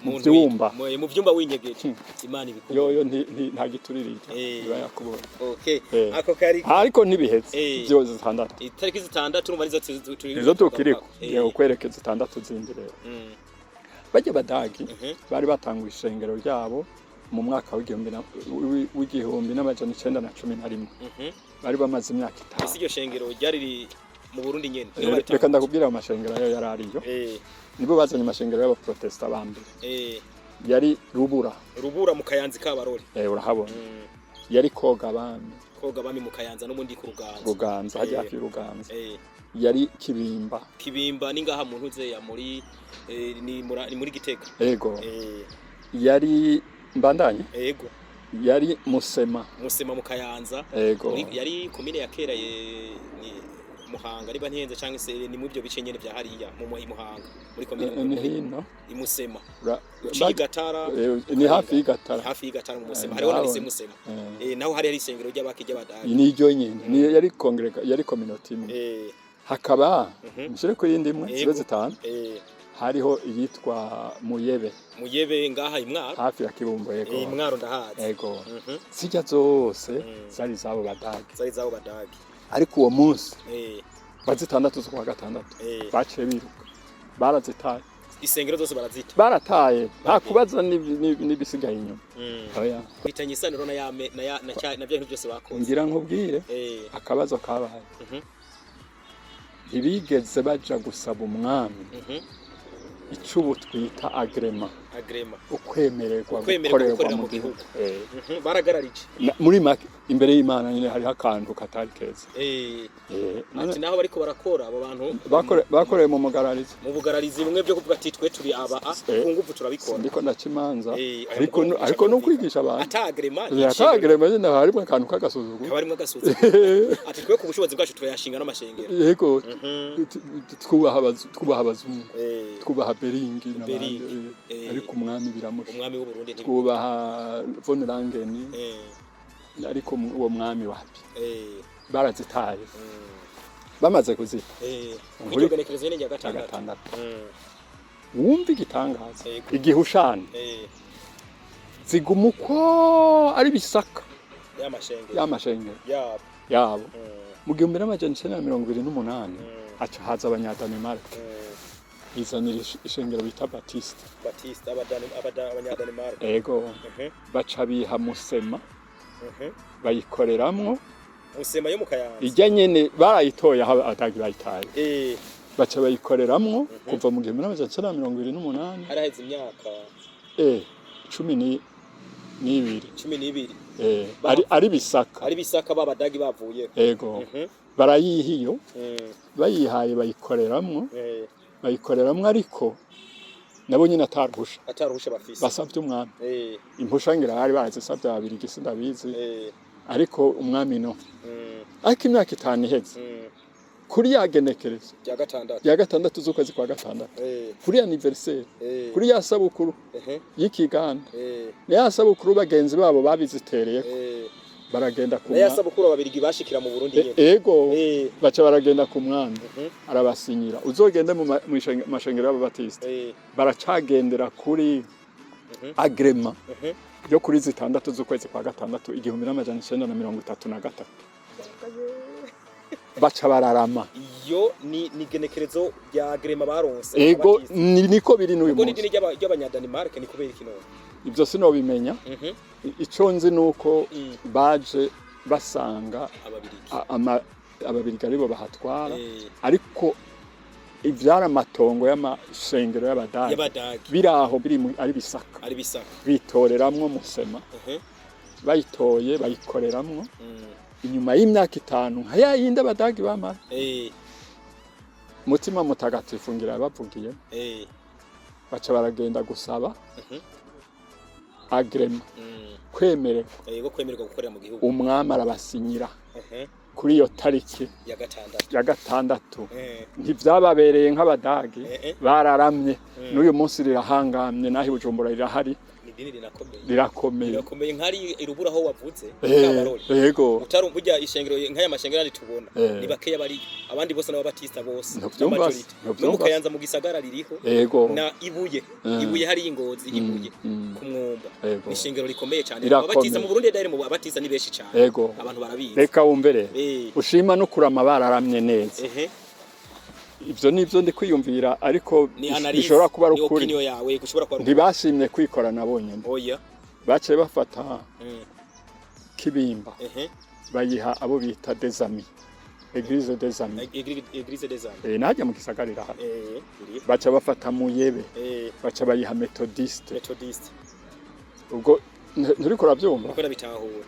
mu vyumba. Mu vyumba winyegeje, Imana ibikubona. Yoyo nta giturire, iba yakubonye. Okay. Eh. Ako kari Ariko ntibihetse. Vyo 6. Itariki 6 urumva nizo turi. Nizo tukiriko. Ngiye kukwereka 6 zindi rero. Bajya Badagi bari batanguye ishengero ryabo mu mwaka w'1911. Bari bamaze imyaka Ese 5. iryo shengero ryari riri mu Burundi nyene niho Reka baritanguye? ndakubwira ayo mashengero ayo yari ariyo. Nibo bazanye amashengero y'abaprotesta ba mbere. Yari Rubura. Rubura mu Kayanza Kabarore. Urahabona. Yari Koga Abami. Koga Abami mu Kayanza n'ubundi ku Ruganza. Ruganza, hajya hafi y'Uruganza. Yari Kibimba. Kibimba ni ngaha mu ntuze ya muri ni muri Gitega. Ego. Yari Mbandanye. Ego. Yari Musema. Musema mu Kayanza. Ego. Yari komine ya kera ni Muhanga niba ntihenze, cyangwa se ni mu byo bice nyene vya hariya mu Muhanga muri komine. Ni hino. Imusema uciye Igatara. Ni hafi y'Igatara. Hafi y'Igatara mu Musema, hariho na ndahabona. lycée Musema. Naho hari isengero ry'abaki ry'Abadagi. Ni iryo nyene, ni yari congrega, yari communauté imwe. Hakaba nshire ku yindi imwe, zibe 5. Hariho iyitwa Muyebe. Muyebe ngaha imwaro. Hafi ya Kibumbo, yego. Imwaro ndahazi. Yego. Zijya zose zari zabo Badage. Zari zabo Badage. Ariko uwo munsi wa 6 z'ukwa gatandatu baciye biruka, barazitaye. Isengero zose barazita. Barataye, nta kubaza n'ibisigaye inyuma. Oya. Bitanye isano na ya na ya na cya na bya bintu byose bakoze. Ngira nkubwire akabazo kabaye. Ntibigeze baja gusaba umwami icyo ubu twita agrément. Agrément. Ukwemererwa ukwemererwa gukorerwa gukorera mu mu gihugu. Baragararije. Muri make, imbere y'Imana nyine hariho akantu katari keza. Ati naho bariko barakora abo bantu. Bakoreye mu mugararizo. Mu bugararizi bumwe byo kuvuga ati twe turi aba a ku nguvu turabikora. Ndiko ndaca imanza, aya ariko mugabo ariko no kwigisha abantu. Ata agrément. Ata agrément nyine harimo akantu k'agasuzuguro. Kaba harimo agasuzuguro, ati twe ku bushobozi bwacu turayashinga n'amashengero. Yego. Twubaha abazungu, twubaha Beringi n'abandi, Beringi, ariko umwami biramusha. Umwami w'u Burundi Twubaha von Langen, ariko uwo mwami wapi? Barazitaye. Bamaze kuzita Iryo genekerezo nyene rya ya gatandatu. Gatandatu. Wumva igitangaza? Yego. Igihushani ziguma uko ari bisaka. Y'amashengero. Y'amashengero yabo. Yabo. Mu 1928 haca haza Abanyadanimarike, bizanira ishengero bita Batiste. Batiste, Abanyadanimarike. Ego. Baca biha Musema, bayikoreramwo. Musema yo mu Kayanza. Ijya nyene barayitoye aho Abadagi bayitaye. Baca bayikoreramwo kuva mu 1928. Haraheze imyaka Cumi n'ibiri. 12. Ari bisaka. Ari bisaka b'Abadagi bavuyeho. Ego. Barayiha iyo. Bayihaye, bayikoreramwo. Bayikoreramwo, ariko nabo nyine ataruhusha. Ataruhusha bafise. Basavye umwami. Impusha ngira bari barazisavye Ababirigi, sindabizi. Ariko umwami no. Ariko imyaka 5 iheze, kuri ya genekerezo rya gatandatu, ya gatandatu z'ukwezi kwa gatandatu, kuri anniversaire, kuri ya sabukuru y'ikiganda, na ya sabukuru bagenzi babo babizitereye, baragenda ku na ya sabukuru Ababirigi bashikira mu Burundi nyene. Ego. Baca baragenda ku mwami, arabasinyira. Uzogende mu mashengero y'Ababatiste, baracagendera kuri agrément yo kuri 6 z'ukwezi kwa gatandatu 1933. Baca bararama. Iyo ni genekerezo rya agrément baronse. Ego. Abatiste. Niko biri n'uyu Ubwo ni munsi. idini ry'Abanyadanimarike, ni kubera iki none? Ibyo sinobimenya. Ico nzi nuko baje basanga Ababirigi. Ababirigi aribo bahatwara, ariko ivyari amatongo y'amashengero y'Abadagi y'Abadagi biri aho biri ari bisaka. Ari bisaka. Bitoreramwo Musema. Bayitoye, bayikoreramwo. Inyuma y'imyaka 5, nka ya yindi Abadagi bamara, Mutima Mutagatifu ngira yabavugiye, baca baragenda gusaba agrément, kwemererwa. Yego, kwemererwa gukorera mu gihugu. Umwami arabasinyira kuri iyo tariki ya gatandatu. Ya gatandatu. Ntivyababereye nk'Abadagi. Bararamye. N'uyu munsi rirahangamye, naho i Bujumbura rirahari. Ni idini rinakomeye. Rirakomeye. Rirakomeye, nk'ari irubura aho wavuze Kabarore. Yego. Utarumva burya ishengero nk'aya mashengero yandi tubona, ni bakeya bari, abandi bose n'Ababatista bose. Ntuvyumva la se, majority. No mu ntuvyumva se. Kayanza mu gisagara ririho. Yego. Na Ibuye. Ibuye hari Ingozi, Ibuye ku Mwumba. Ni ishengero rikomeye cyane. Rirakomeye. Ababatista mu Burundi daheri, mu Abatista ni benshi cyane. Abantu barabizi. Reka wumve rero, ushima no kurama bararamye neza. Ivyo nivyo ndi kwiyumvira, ariko Ni analyse. bishobora kuba ari Ni ukuri. opinion yawe, gushobora kuba ari ukuri. Ntibashimye kwikorana bonyene. Oya. Baciye bafata Kibimba, bayiha abo bita des Amis, Église des Amis. Église des Amis. Najya mu gisagara irahari. Iri. Baca bafata Muyebe, baca bayiha Methodiste. Methodiste. Ubwo nturiko uravyumva? Uko nabitahura.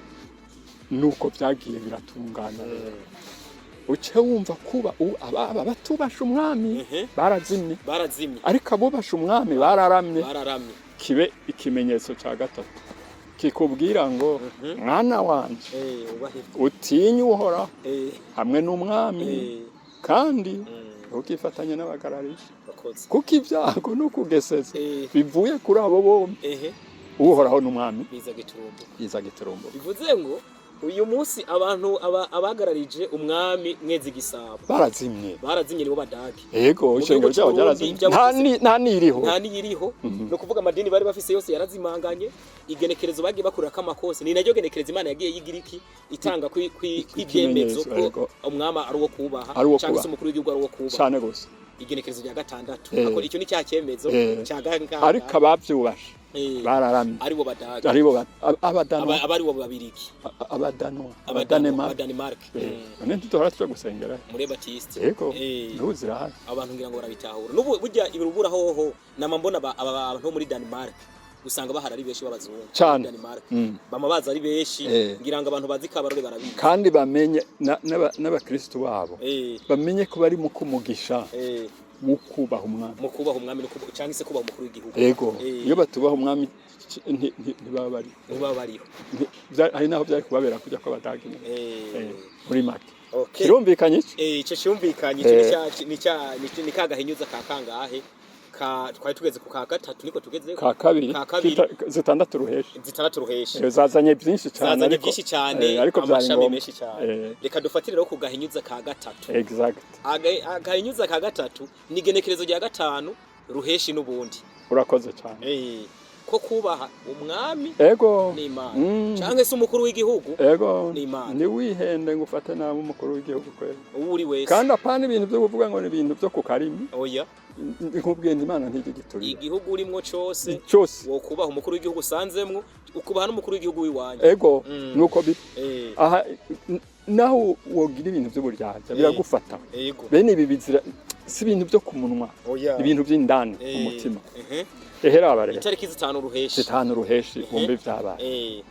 Nuko vyagiye biratungana rero, uce wumva kuba aba batubasha umwami barazimye. Barazimye. Ariko abubasha umwami bararamye. Bararamye. Kibe ikimenyetso ca gatatu kikubwira ngo mwana wanje, ubahe utinye Uhoraho hamwe n'umwami, kandi ntukifatanye n'abagararije, Bakoze. kuko ibyago n'ukugeseza bivuye kuri abo bombi, Uhoraho n'umwami, Biza giturumbo. biza giturumbo. Bivuze ngo Uyu munsi abantu abagararije umwami Mwezi Gisabo Barazimye. Barazimye, nibo Badage. Ego. Mu Ishengero gihugu ryabo c'Uburundi ryarazimye. Nta niriho. Nta niyiriho. Ni ukuvuga amadini bari bafise yose yarazimanganye. Igenekerezo bagiye bakurako amakosa ni naryo genekerezo Imana yagiye yigira iki itanga kw'ibyemezo Ikimenyetso, ko yego. umwami ari uwo kubaha Ari uwo cyangwa se kubaha. umukuru w'igihugu ari uwo kubaha. Cane gose. Igenekerezo rya gatandatu. Ako icyo ni cya cyemezo cya gangaha. Ariko abavyubashe bararamye. Aribo Badage. Aribo Abadanwa. Aba aribo Babirigi. Abadanwa. Abadanwa. Abadanema. Abadanimark. None ntiduhora tuja gusengera Muri Batiste. Yego. N'ubu zirahari. Abantu ngira ngo barabitahura n'ubu. Burya ibirubura hoho nama mbona aba bantu bo muri Denmark usanga bahari ari benshi b'abazungu. Cane. Muri Denmark bama baza ari benshi. Ngira ngo abantu bazi Kabarore barabizi. Kandi bamenye n'abakristu babo bamenye ko bari mu kumugisha mu kubaha umwami. Mu kubaha umwami no cyangwa se kubaha umukuru w'igihugu. Yego. Iyo batubaha umwami ntibaba bari ntibaba bariho. Hari naho byari kubabera kujya kw'Abadage nyene. Muri make kirumvikanye ico. Ico cyumvikanye. Ico ni cya ni ka gahinyuza ka kangahe ka twari tugeze ku ka gatatu, niko tugeze? Ka kabiri. Ka kabiri. 6 ruheshi. 6 ruheshi. Zazanye byinshi cyane. Zazanye Ariko byinshi cyane. Ariko byari Amashami ngombwa. menshi cyane. Reka dufatire rero ku gahinyuza ka gatatu. Exact. Agahinyuza ka gatatu ni igenekerezo rya 5 ruheshi n'ubundi. Urakoze cyane. Ko kubaha umwami n'Imana canke se umukuru w'igihugu n'Imana. Ntiwihende ngo ufate nabi umukuru w'igihugu kwera. Uwo uri wese. Kandi apana ibintu byo kuvuga ngo ni ibintu byo ku karimi. Oya. Nkubwiye nti Imana ntijya igiturira. Igihugu urimwo cose Cyose. wo kubaha umukuru w'igihugu usanzemwo, ukubaha n'umukuru w'igihugu w'iwanyu. Ego. Nuko aha naho wogira ibintu by'uburyarya biragufata. Bene ibi bizira si ibintu byo ku munwa, Oya. ibintu by'indani mu mutima. Ehera abarera. Itariki 5 ruheshi. 5 ruheshi, wumve ibyabaye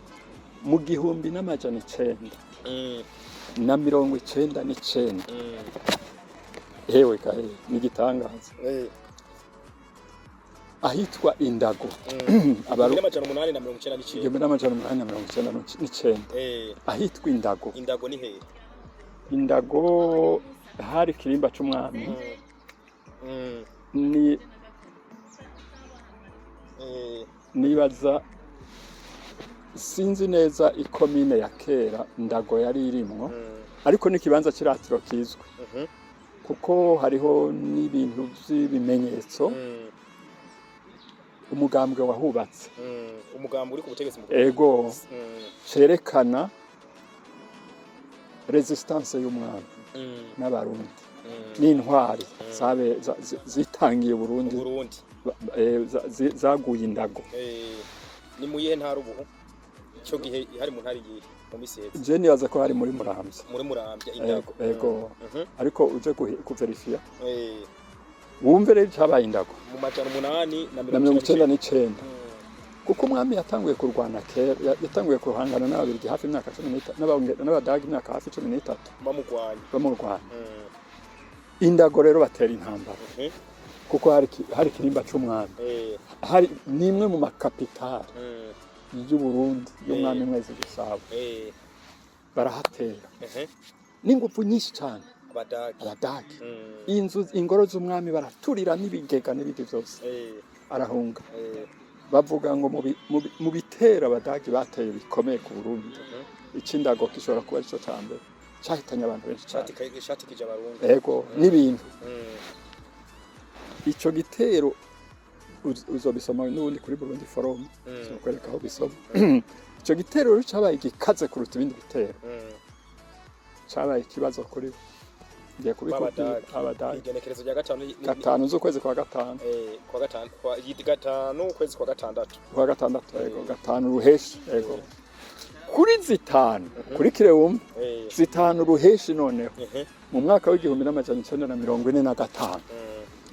mu 1999. Hewe kahe, ni igitangaza. Ahitwa Indago. 1899. 1899. Ahitwa Indago. Indago ni hehe? Indago hari ikirimba c'umwami. Ni nibaza, sinzi neza ikomine ya kera Ndago yari irimwo, ariko n'ikibanza c'iratiro kizwi, kuko hariho n'ibintu vy'ibimenyetso umugambwe wahubatse. Umugambi uri ku butegetsi mu Burundi. Ego. Cerekana résistance y'umwami n'Abarundi n'intwari zitangiye Burundi. Burundi. Zaguye Indago. Ni mu yihe ntara ubu? Ico gihe hari mu ntara iyihe mu misi iheze? Je nibaza ko hari muri Muramvya. Muri Muramvya, Indago. Ego. Ariko uje kuverifiya wumve rero icabaye Indago. Mu 800 na Na 99, kuko umwami yatanguye kurwana kera, yatanguye kuhangana n'Ababirigi hafi imyaka 13, n'Abadagi imyaka hafi 13. Bamugwanya. Bamurwanya. Indago rero batera intambara, kuko hari ikirimba c'umwami, hari nimwe mu makapitali y'Uburundi y'umwami Mwezi Gisabo. Barahatera n'ingufu nyinshi cyane. Abadagi. Abadagi. Inzu, ingoro z'umwami baraturira, n'ibigega n'ibindi byose. Arahunga. Bavuga ngo mu bitero Abadagi bateye bikomeye ku Burundi, icindago gishobora kuba arico ca mbere cahitanye abantu benshi cyane. Shatikije Abarundi. Ego, n'ibintu. Ico gitero uzobisoma n'ubundi kuri Burundi Forum. Uzokwereka aho bisoma. Ico gitero rero cabaye gikaze kuruta ibindi bitero. Cabaye ikibazo kuri bo, ngiye kubikubwira. B'Abadagi. Abadagi. Igenekerezo rya gatanu 5 z'ukwezi kwa gatanu. Kwa gatanu, kwa 5 ukwezi kwa gatandatu. Kwa gatandatu, ego. 5 ruheshi, ego. Kuri 5 kurikire wumve. 5 ruheshi noneho mu mwaka w'1945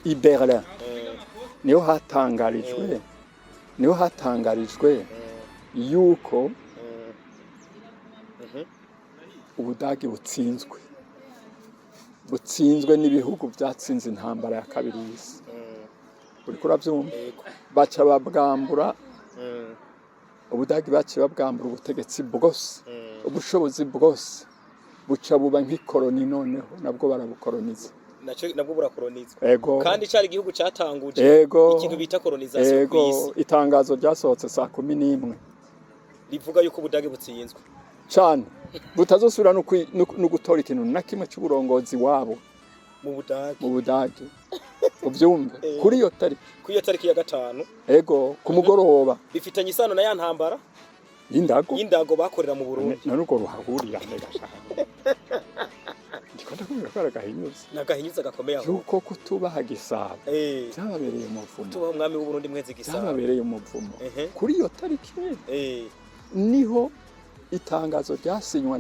i Berlin niho hatangarijwe yuko Ubudagi butsinzwe n'ibihugu byatsinze intambara ya kabiri y'isi. Uriko urabyumva? Yego. Baca babwambura. Ubudagi baciye babwambura ubutegetsi bwose, ubushobozi bwose, buca buba nk'ikoroni. Noneho nabwo barabukoroniza. Naco nabwo burakoronizwa. Ego. Kandi cari igihugu catanguje ikintu bita colonisation kw'isi. Itangazo ryasohotse saa 11. Rivuga yuko Ubudage butsinzwe. Cane. Butazosubira no gutora ikintu na kimwe c'uburongozi wabo Mu Budage. Mu Budage, uvyumve. Kuri iyo tariki. Kuri iyo tariki ya 5. Ego, ku mugoroba. Bifitanye isano na ya ntambara y'indago. Y'indago bakorera mu Burundi. None urwo ruhahurira mbega? Ndiko ndakubwira ko ari agahinyuza. Nagahinyuza gakomeye aho. Yuko kutubaha Gisabo byababereye umuvumo. Tubaho umwami w'u Burundi Mwezi Gisabo. Byababereye umuvumo. Kuri iyo tariki nyene niho itangazo ryasinywa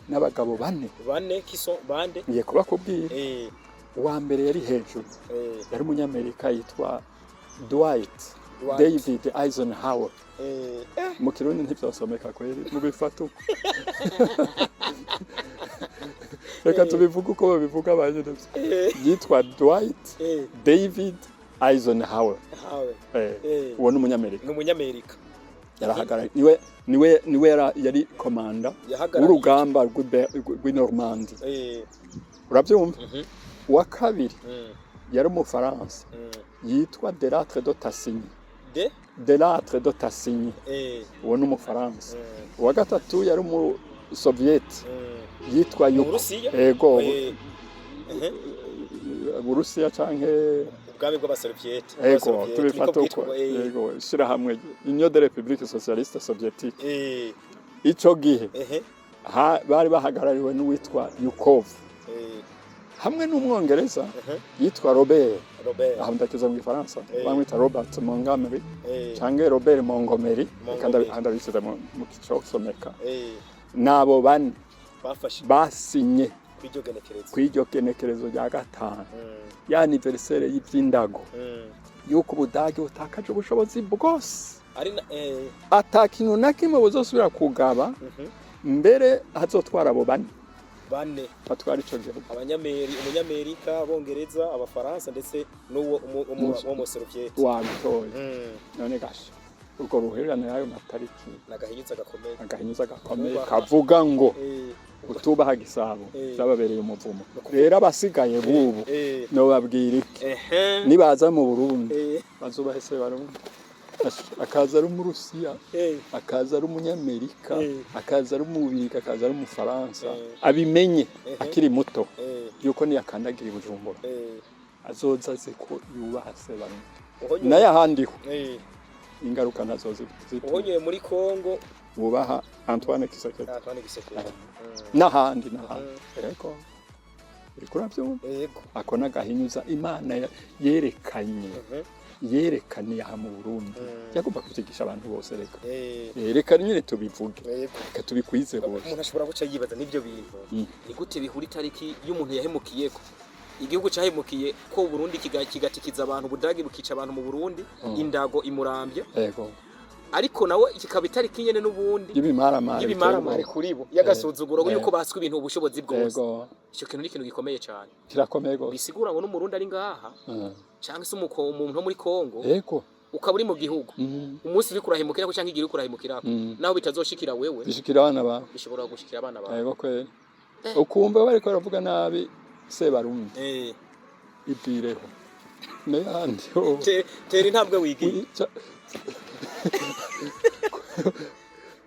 n'abagabo bane. Bane kiso bande? Ngiye kubakubwira. Uwa mbere yari hejuru, yari umunyamerika yitwa Dwight Dwight. David Eisenhower. Mu Kirundi ntivyosomeka kweri, mubifata uko. Reka tubivuge uko babivuga ba nyene. Yitwa Dwight David Eisenhower. Hawe. Uwo ni umunyamerika. Ni umunyamerika. Yarahagarariye, niwe yari komanda Yahagarariye. w'urugamba rw'i Normandie. Urabyumva? Mhm. Uwa kabiri yari umufaransa yitwa Delattre de Tassigny. De Delattre de Tassigny. Uwo ni umufaransa. Uwa gatatu yari umusovieti yitwa Mu Yuko. Burusiya? Ego. Burusiya canke Ubwami bw'abasovieti. Ego, tubifata uko. Ego, ishirahamwe Union des Républiques Socialistes Soviétiques. Ico gihe bari bahagarariwe n'uwitwa Yukov hamwe n'umwongereza yitwa Robert. Robert. Aho ndakiza mu Gifaransa. Bamwita Robert Montgomery canke Robert Montgomery. Reka Montgomery. Ndabishyize mu kicosomeka. N'abo bane Bafashe basinye kw'iryo genekerezo. Kw'iryo genekerezo rya 5, ya anniversaire y'ivy'indago, yuko Ubudage butakaje ubushobozi bwose, Ari na ata kintu na kimwe buzosubira kugaba. Mbere hazotwara abo bane. Bane. Batwara ico gihugu. Abanyameri, umunyamerika, abongereza, abafaransa ndetse n'uwo wo mu Soviet. Wabitoye. None gasha, urwo ruhurirane y'ayo matariki Nagahinyuza gakomeye. Agahinyuza gakomeye. Kubaha. Kavuga ngo utubaha Gisabo byababereye umuvumo. Rero abasigaye bubu nobabwira iki? Nibaza mu Burundi, bazubahe se Barundi. Akaza ari umurusiya, akaza ari umunyamerika, akaza ari umubirigi, akaza ari umufaransa, abimenye akiri muto yuko niyakandagira i Bujumbura azoza azi ko yubaha se Barundi. Nayo ahandiho ingaruka nazo zituma. Uhonyoye muri Kongo. Wubaha Antoine Tshisekedi. Antoine Tshisekedi. N'ahandi n'ahandi. Yego, uriko uravyumva? Yego. Ako n'agahinyuza Imana yerekanye, yerekaniye aha mu Burundi. Yagomba kuvyigisha abantu bose. Reka reka nyine tubivuge. Reka tubikwize hose. Umuntu ashobora guca yibaza n'ibyo bintu, ni gute bihura itariki y'umuntu yahemukiyeko, igihugu cyahemukiye ko Burundi kigatikiza abantu, Ubudagi bukica abantu mu Burundi, indago imurambye, ariko nawe kikaba itariki nyene n'ubundi y'ibimaramare. Y'ibimaramare kuri bo, y'agasuzuguro, yuko baswe ibintu ubushobozi bwose. Icyo kintu ni ikintu gikomeye cyane. Kirakomeye gose. Bisigura ngo n'umurundi ari ngaha cyangwa se umuntu wo muri Kongo, ukaba uri mu gihugu, umunsi uri kurahemukirako cyangwa igihe uri kurahemukirako, naho bitazoshikira wewe, bishikira abana bawe. Bishobora gushikira abana bawe. Yego kweri. Ukumva bariko baravuga nabi Sebarundi, ivireho n'ayandi ho. Tera intambwe wigiye.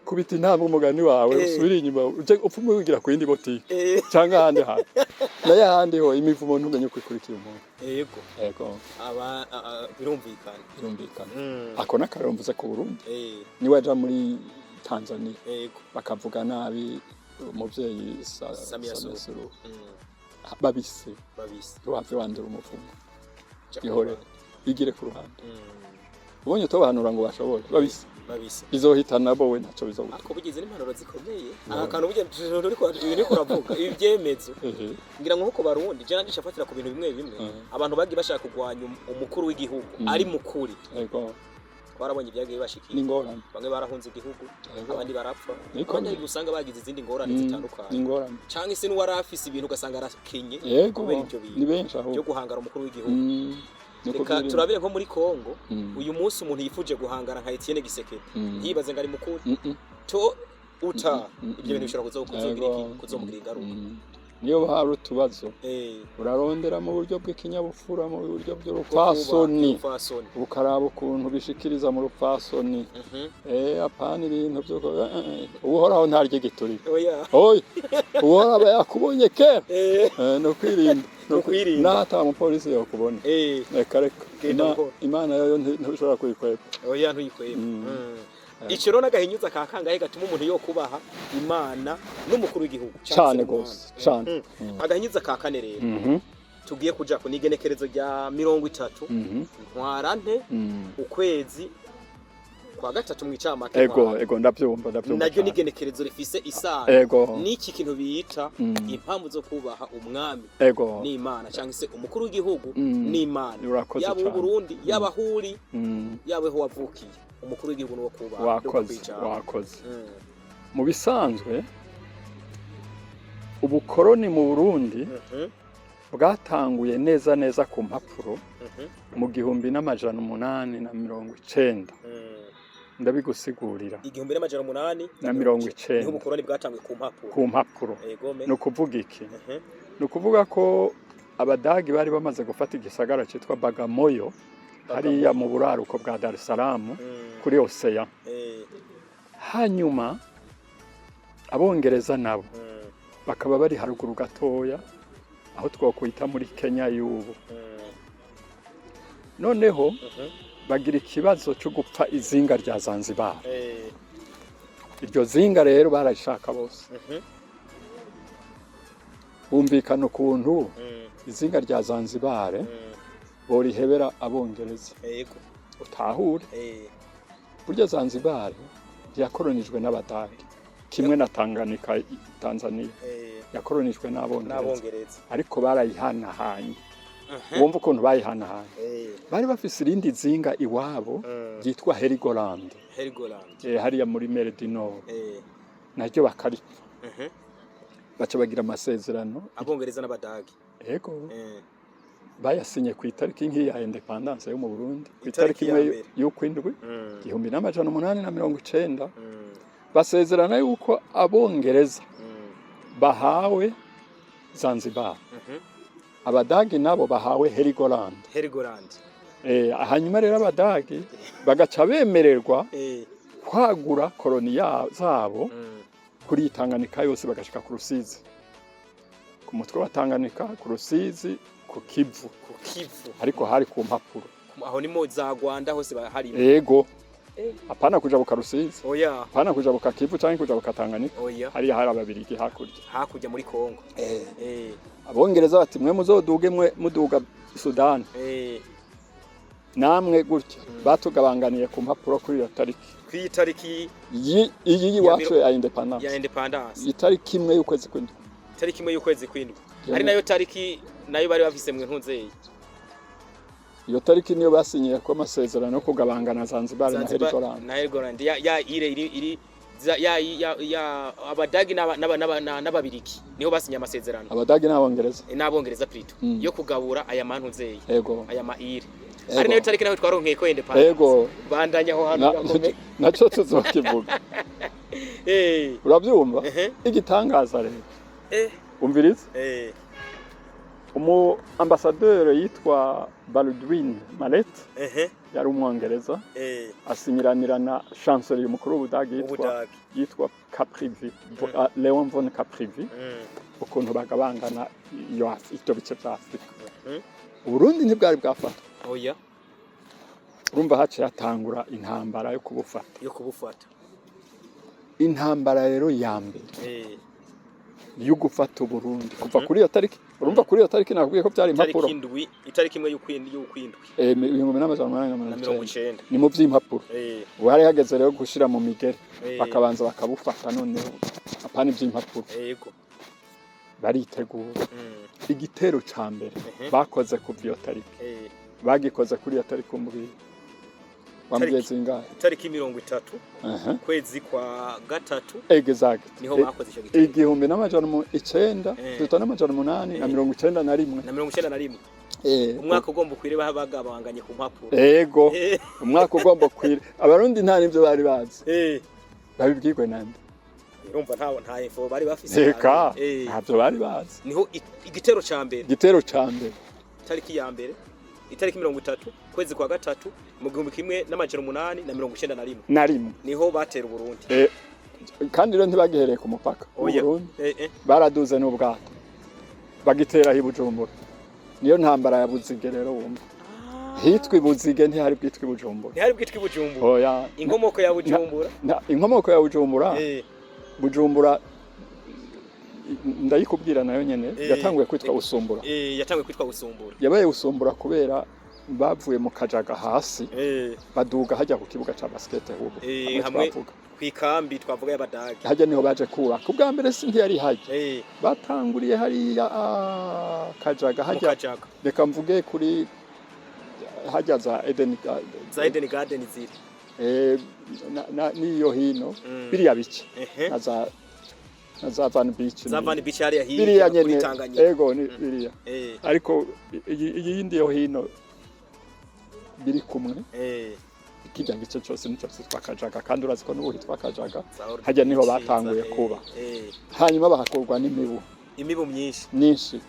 Kubita intambwe umugani wawe, usubire inyuma, uje upfume wigira ku yindi botike cyangwa ahandi hantu. Nayo ahandi ho imivumo ntumenye uko ikurikira umuntu. Yego. Yego. Aba birumvikana. Birumvikana. Ako n'akarero mvuze ku Burundi. Niwe aja muri Tanzania, bakavuga nabi umuvyeyi Samia Samia Suluhu. Suluhu, babise, Babise. ntiwave wandura umuvumo. Ja ku Ihorere. ruhande. Igire ku ruhande. Ubonye utobahanura ngo bashobore, babise. Babise. Bizohitana bo, we ntaco bizoguta. Ariko bugize n'impanuro zikomeye aha kantu burya uriko uravuga ibi byemezo, ngira ngo nko ku Barundi je nanje ncafatira ku bintu bimwe bimwe. Abantu bagiye bashaka kurwanya umukuru w'igihugu ari mukuri, twarabonye ibyagiye bibashikiye. N'ingorane. Bamwe barahunze igihugu, abandi barapfa, Niko abandi biri. usanga bagize izindi ngorane zitandukanye, N'ingorane. canke se n'uwari afise ibintu ugasanga arakenye kubera ivyo Ni bintu benshi byo ahubwo. guhangara umukuru w'igihugu. Niko Reka biri. turabire nko muri Kongo, uyu munsi umuntu yifuje guhangara nka Etienne Tshisekedi, ntiyibaze ngo ari mukuru, to uta ibyo bintu bishobora kuzogira iki, kuzomugira ingaruka. Niyo hari utubazo, urarondera mu buryo bw'ikinyabupfura, mu buryo bw'urupfasoni, Urupfasoni. ukaraba ukuntu bishikiriza mu rupfasoni. Apana ibintu byo uhoraho ntarya igiturire. Oya. Oya, uhoraho aba yakubonye kera. No kwirinda. No kwirinda. Naho ata mupolisi yokubona, reka reka. Genda buhoro. Imana yoyo ntishobora kuyikweba. Oya, ntuyikweba. Ico rero n'agahinyuza ka kangahe gatuma umuntu yo kubaha Imana n'umukuru w'igihugu canke Cane se gose, n'umwami? cane. Agahinyuza ka kane rero tugiye kuja ku n'igenekerezo rya 30 Ntwarante, ukwezi kwa gatatu mw'icamake. Ego. Ntwarante. Ego, ndabyumva, ndabyumva Naryo cane. n'igenekerezo rifise isano n'iki kintu bita impamvu zo kubaha umwami n'Imana, cyangwa se umukuru w'igihugu n'Imana. Urakoze Yaba cane. uw'Uburundi, yaba aho uri, yaba aho wavukiye, umukuru w'igihugu n'uwo kubaha. Wakoze, wakoze. Mu bisanzwe ubukoroni mu Burundi bwatanguye neza neza ku mpapuro mu 1890. Ndabigusigurira. 1800 Na mirongo niho icenda. Ubukoroni bwatanguye ku mpapuro. Ku mpapuro. Egome. Ni ukuvuga iki? Ni ukuvuga ko Abadagi bari bamaze gufata igisagara cyitwa Bagamoyo, hariya mu buraruko bwa Dar es Salaam, kuri océan. Hanyuma Abongereza nabo bakaba bari haruguru gatoya, aho twakwita muri Kenya y'ubu. Noneho bagira ikibazo cyo gupfa izinga rya Zanzibar. Iryo zinga rero bararishaka bose. Bumvikana ukuntu izinga rya Zanzibar borihebera Abongereza. Utahure, burya Zanzibar yakoronijwe n'Abadage kimwe na Tanganyika, Tanzania, yakoronijwe n'Abongereza. N'Abongereza. Ariko barayihanahanye. Wumva ukuntu bayihanahanye? Bari bafise irindi zinga iwabo ryitwa Heligoland. Heligoland. Hariya muri Mer du Nord. Naryo bakaripfa. Baca bagira amasezerano. Abongereza n'Abadagi. Ego. Bayasinye ku itariki nk'iya indépendance yo mu Burundi, ku Itariki itariki ya imwe mbere. y'ukwindwi 1890. Basezerana yuko Abongereza bahawe Zanzibar, Abadagi nabo bahawe Heligoland. Heligoland. Hanyuma rero Abadagi bagaca bemererwa kwagura koroni zabo kuri Tanganyika yose, bagashika ku Rusizi, ku mutwe wa Tanganyika, ku Rusizi, ku Kivu. Ku Kivu. Ariko hari ku mpapuro. Aho ni mo za Rwanda hose hari. Ego. Apana kujabuka Rusizi. Oya. Apana kujabuka Kivu canke kujabuka Tanganyika. Oya. Hariya hari Ababirigi hakurya. Hakurya muri Kongo. Abongereza bati: "Mwe muzoduge, mwe muduga Sudani, namwe gutya." Batugabanganiye ku mpapuro kuri iyo tariki. Kw'iyi tariki. Iyi y'iwacu ya indépendance. Ya indépendance. Itariki imwe y'ukwezi kw'indwi. Tariki imwe y'ukwezi kw'indwi, ari nayo tariki nayo bari bafise mu ntunzeyi. Iyo tariki niyo basinyiye ko amasezerano yo kugabangana Zanzibar na Zanzibar Heligoland. Na Heligoland, ya ire iri ya Abadagi n'Ababiriki niho basinye amasezerano. Abadagi n'Abongereza. N'Abongereza plutôt, yo kugabura aya mantuzeyi, aya maire. Ari nayo tariki nayo twaronkeye ko indépendance. Bandanya aho hantu gakomeye. Naco tuzokivuga. Urabyumva? Ehe. Igitangaza rero, umviriza, umu ambassadeur yitwa Baldwin Mallet, yari Umwongereza, asinyiranira na chancelier, umukuru w'Ubudagi, yitwa Ubudagi. yitwa Caprivi, Leon von Caprivi, ukuntu bagabangana iyo ivyo bice vya Afurika. Uburundi ntibwari bwafatwa. Oya. Urumva haciye hatangura intambara yo kubufata. Yo kubufata. Intambara rero ya mbere yo gufata Uburundi kuva kuri iyo tariki, urumva kuri iyo tariki nakubwiye ko byari Itariki impapuro. indwi, itariki imwe y'ukwindwi. 1890. Na 90. Ni mu by'impapuro. Ubu hari hageze rero gushira mu migere, bakabanza bakabufata noneho, apana iby'impapuro. Baritegura. Igitero ca mbere bakoze kuva iyo tariki, bagikoze kuri iyo tariki umbwiye, wambwiye zingahe? Itariki 30 kwezi kwa gatatu. Exact. Niho bakoze ico gitero. 1900 tuta n'amajana umunani na 91. Na 91. Umwaka ugomba ukwire bagabanganye ku mpapuro. Ego. Umwaka ugomba kwira, Abarundi nta n'ivyo bari bazi. Babibwirwe nande? Urumva nta info bari bafise. Reka, ntabyo bari bazi. Niho igitero ca mbere. Igitero ca mbere. Itariki ya mbere, itariki 30 kwezi kwa gatatu mu 1891. Na rimwe. Niho batera Uburundi. Kandi rero ntibagihereye ku mupaka Oya. w'Uburundi, baraduze n'ubwato bagiteraho i Bujumbura. Niyo ntambara ya Buzige. Rero wumva hitwa i Buzige, ntihari bwitwa i Bujumbura. Ntihari bwitwa i Bujumbura. Oya. Inkomoko ya Bujumbura. Inkomoko ya Bujumbura, Bujumbura ndayikubwira nayo nyene. Yatanguye kwitwa Usumbura. Yatanguye kwitwa Usumbura. Yabaye Usumbura kubera bavuye mu Kajaga hasi, baduga hajya ku kibuga ca basket ubu, hamwe hamwe twavuga. Kw'ikambi twavuga y'Abadage. Hajya niho baje kubaka ubwa mbere, si ntiyari hajya. Batanguriye hariya, Kajaga Mu hajya. Kajaga. Reka mvuge kuri hajya za Eden Garden. Za Eden Garden ziri. N'iyo hino, biriya bice na za Van Beach. Za Van Beach hariya hirya Biriya kuri nyene. Tanganyika. Ego, ni biriya. Ariko iyi yindi yo hino biri kumwe, kirya gice cyose nico cyitwa Kajaga, kandi urazi ko n'ubu hitwa Kajaga. Za Old Hajya niho Beach, batanguye kuba. Hanyuma bahakurwa n'imibu. Imibu myinshi. Nyinshi,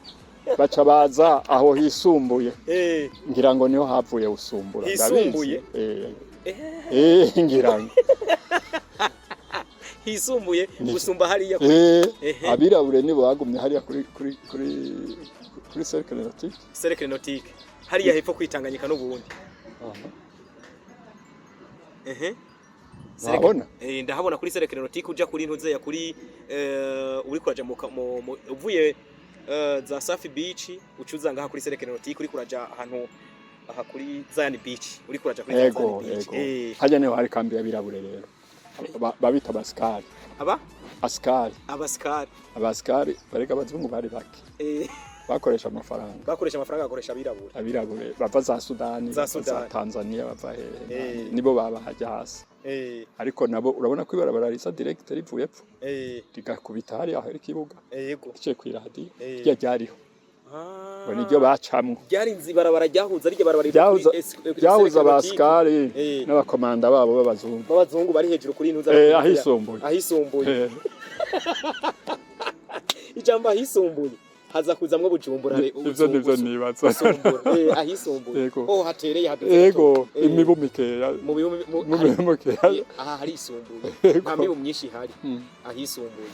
baca baza aho hisumbuye. Ngira ngo niho havuye Usumbura, ndabizi. Hisumbuye? Ngira ngo. Hisumbuye gusumba hariya. Abirabure nibo bagumye hariya kuri Cercle Nautique. Cercle Nautique hariya hepfo kwitanganyika n'ubundi. Wabona? Ndahabona kuri Cercle Nautique, uja kuri ntuzeya kuri uri kuraja uvuye za Safi Beach, ucuza ngaha kuri Cercle Nautique, uri kuraja ahantu aha kuri Zion Beach, uri kuraja kuri za Ego. Zion Beach. Ego. Hajya niho hari kambi y'abirabure rero. Babita abasikari. Aba? Asikari. Abasikari. Abasikari barega abazungu bari bake. Bakoresha amafaranga. Bakoresha amafaranga, bakoresha abirabura. Abirabure bava za Sudani, Za bava za Sudani. Tanzania, bava hehe, nibo baba hajya hasi. Ariko nabo urabona ko ibarabara risa direct rivuye epfo, rigakubita hariya hari ikibuga, riciye kw'iradiyo. Rya ryariho ngo niryo bacamwo. Ryari inzi ibarabara ryahuza, rirya barabara riva kuri Ryahuza Cercle Nautique. abasikari n'abakomanda babo b'abazungu. B'abazungu bari hejuru kuri ntuza. Ahisumbuye. Ahisumbuye. Ijambo ahisumbuye haza kuzamwo Bujumbura. Ivyo nivyo nibaza. Usumbura, ahisumbuye. Yego. Ho hatereye haduze. Ego, imibu mikeya. Mu bibu Mu mibu mikeya. Aha harisumbuye. Yego. Nta mibu myinshi ihari ahisumbuye.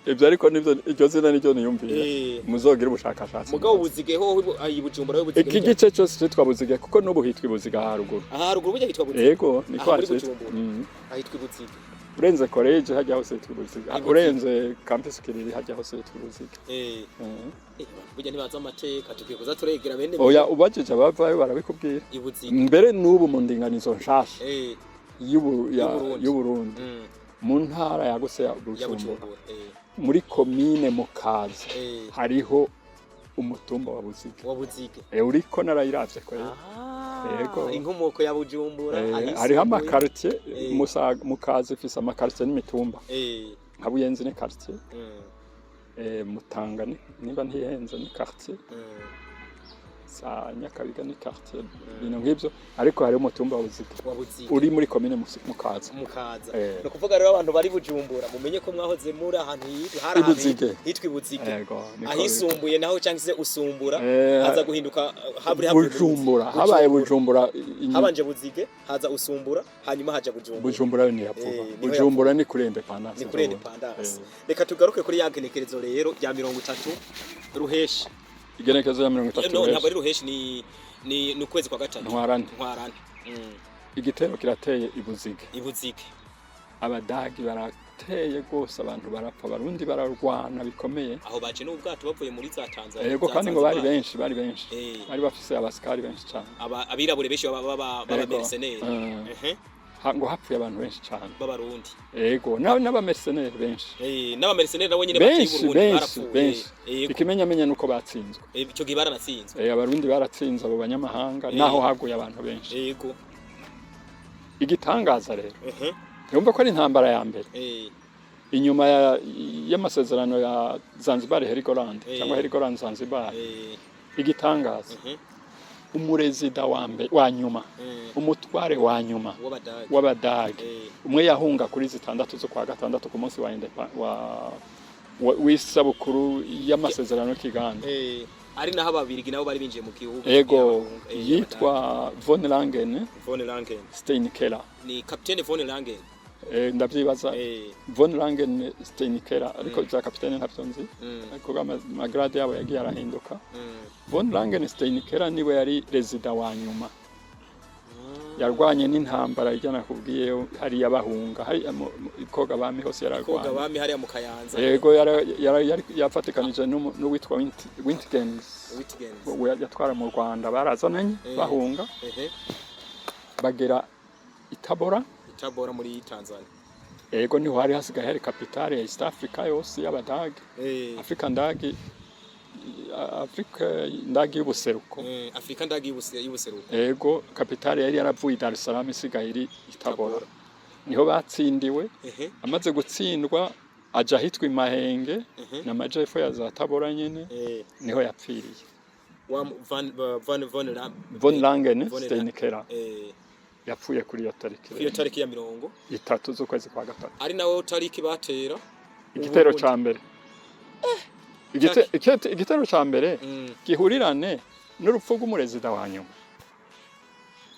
Ivyo ariko nivyo, iryo zina niryo niyumvira. Muzogira ubushakashatsi. Mugabo Buzige ho, ayi Bujumbura ho Buzige. Iki gice cyose cyitwa Buzige kuko n'ubu hitwa Ibuziga haruguru. Aha haruguru burya hitwa Buzige? Ego, niko Aha muri hacitwa. Bujumbura. Ahitwa Ibuziga. Urenze college hajya hose hitwa Ibuziga. Ibuziga. Urenze campus Kiriri hajya hose hitwa Ibuziga. Abantu burya ntibazi amateka, tukwiye kuza turegera bene. Oya, ubajije abavayo barabikubwira. Ibuziga. Mbere n'ubu mu ndinganizo nshasha Y'Uburundi. y'Uburundi, mu ntara yagutse ya Ya Bujumbura, Bujumbura. muri komine Mukaza, hariho umutumba wa Buziga. Wa Buzige. Uriko narayiravye ko rero. Ah, Yego. inkomoko ya Bujumbura ahisumbuye. Hariho amakartier. Mukaza ifise amakartier n'imitumba. Nka Buyenzi ni quartier, Mutanga niba ntihenze ni quartier, za Nyakabiga ni quartier, ibintu nk'ivyo. Ariko hariho umutumba wa Buziga Wa Buziga. uri muri komine Mukaza. Mukaza. Eh. Ni ukuvuga rero abantu bari Bujumbura mumenye ko mwahoze muri ahantu hitwa, hari ahantu Ibuzige. hitwa Ibuzige. Ego, niko. Ahisumbuye naho cyangwa se Usumbura haza guhinduka haburi havuye Bujumbura habaye Bujumbura Habanje Buzige, haza Usumbura, hanyuma haja Bujumbura. Bujumbura yo ntiyavuba. Niho. Bujumbura ni kuri indépendance. Ni kuri indépendance. Reka tugaruke kuri ya genekerezo rero rya 30 Ruheshi. Igenekerezo ya 30 No, ntabwo Ruheshi. ari Ruheshi, ni ukwezi kwa gatatu. Ntwarante. Ntwarante. Igitero kirateye Ibuzige. Ibuzige. Abadagi barateye rwose, abantu barapfa, Abarundi bararwana bikomeye. Aho baje n'ubwato bavuye muri za Tanzania. Yego, za kandi ngo bari Zanzibar. benshi, bari benshi. Bari bafise abasikari benshi cyane. Abirabure benshi baba Yego. mercenaires. Ngo hapfuye abantu benshi cyane. B'Abarundi. Yego, n'abamercenaires benshi. N'abamercenaires nabo nyene bateye Benshi. Burundi Benshi. barapfuye. Benshi. Yego. Ikimenyamenya nuko batsinzwe. Ico gihe baranatsinzwe. Abarundi baratsinze abo banyamahanga, naho haguye abantu benshi. Igitangaza rero, yumva ko ari intambara ya mbere inyuma y'amasezerano ya Zanzibar Heligoland, cyangwa Heligoland Zanzibar. Igitangaza, Umurezida wa mbere, wa nyuma, umutware wa nyuma w'Abadage. w'Abadage, umwe yahunga kuri 6 z'ukwa gatandatu, ku munsi wa w'isabukuru y'amasezerano y'Ikiganda. Ari naho Ababirigi nabo bari binjiye mu gihugu. Ego, yitwa von Langen Von Langen. Steinkeller. Ni Capitaine von Langen. Ndavyibaza. Von Langen Steinkeller, ariko za kapitene ntavyo nzi, kuko amagrade yabo yagiye arahinduka. Von Langen Steinkeller niwe yari rezida wa nyuma yarwanye n'intambara ijya nakubwiye hariya bahunga, hariya koga bami hose Koga yararwanye. Bami hariya mu Kayanza. Yego, yafatikanije n'uwitwa Wintgens. Witgens. We yatwara mu Rwanda, barazananye bahunga, bagera itabora. Itabora muri Tanzania. Yego, niho hari hasigaye hari capitale ya East Africa yose y'Abadage. Afrika ndagi, Afrika ndagi y'ubuseruko. Afrika ndagi y'ubuseruko. Ego, capitale yari yaravuye i Dar es Salaam, isigaye iri Itabora, niho batsindiwe. Amaze gutsindwa aja ahitwa Imahenge na majepfo ya za Tabora nyene, niho yapfiriye. Wa Van Van Von Lam Von Langen Von Steinkeller yapfuye kuri iyo tariki. Iyo tariki ya mirongo itatu z'ukwezi kwa gatatu. Ari nawe tariki batera Igitero Uburundi. ca mbere. Igitero ca mbere gihurirane n'urupfu rw'umurezida wa nyuma.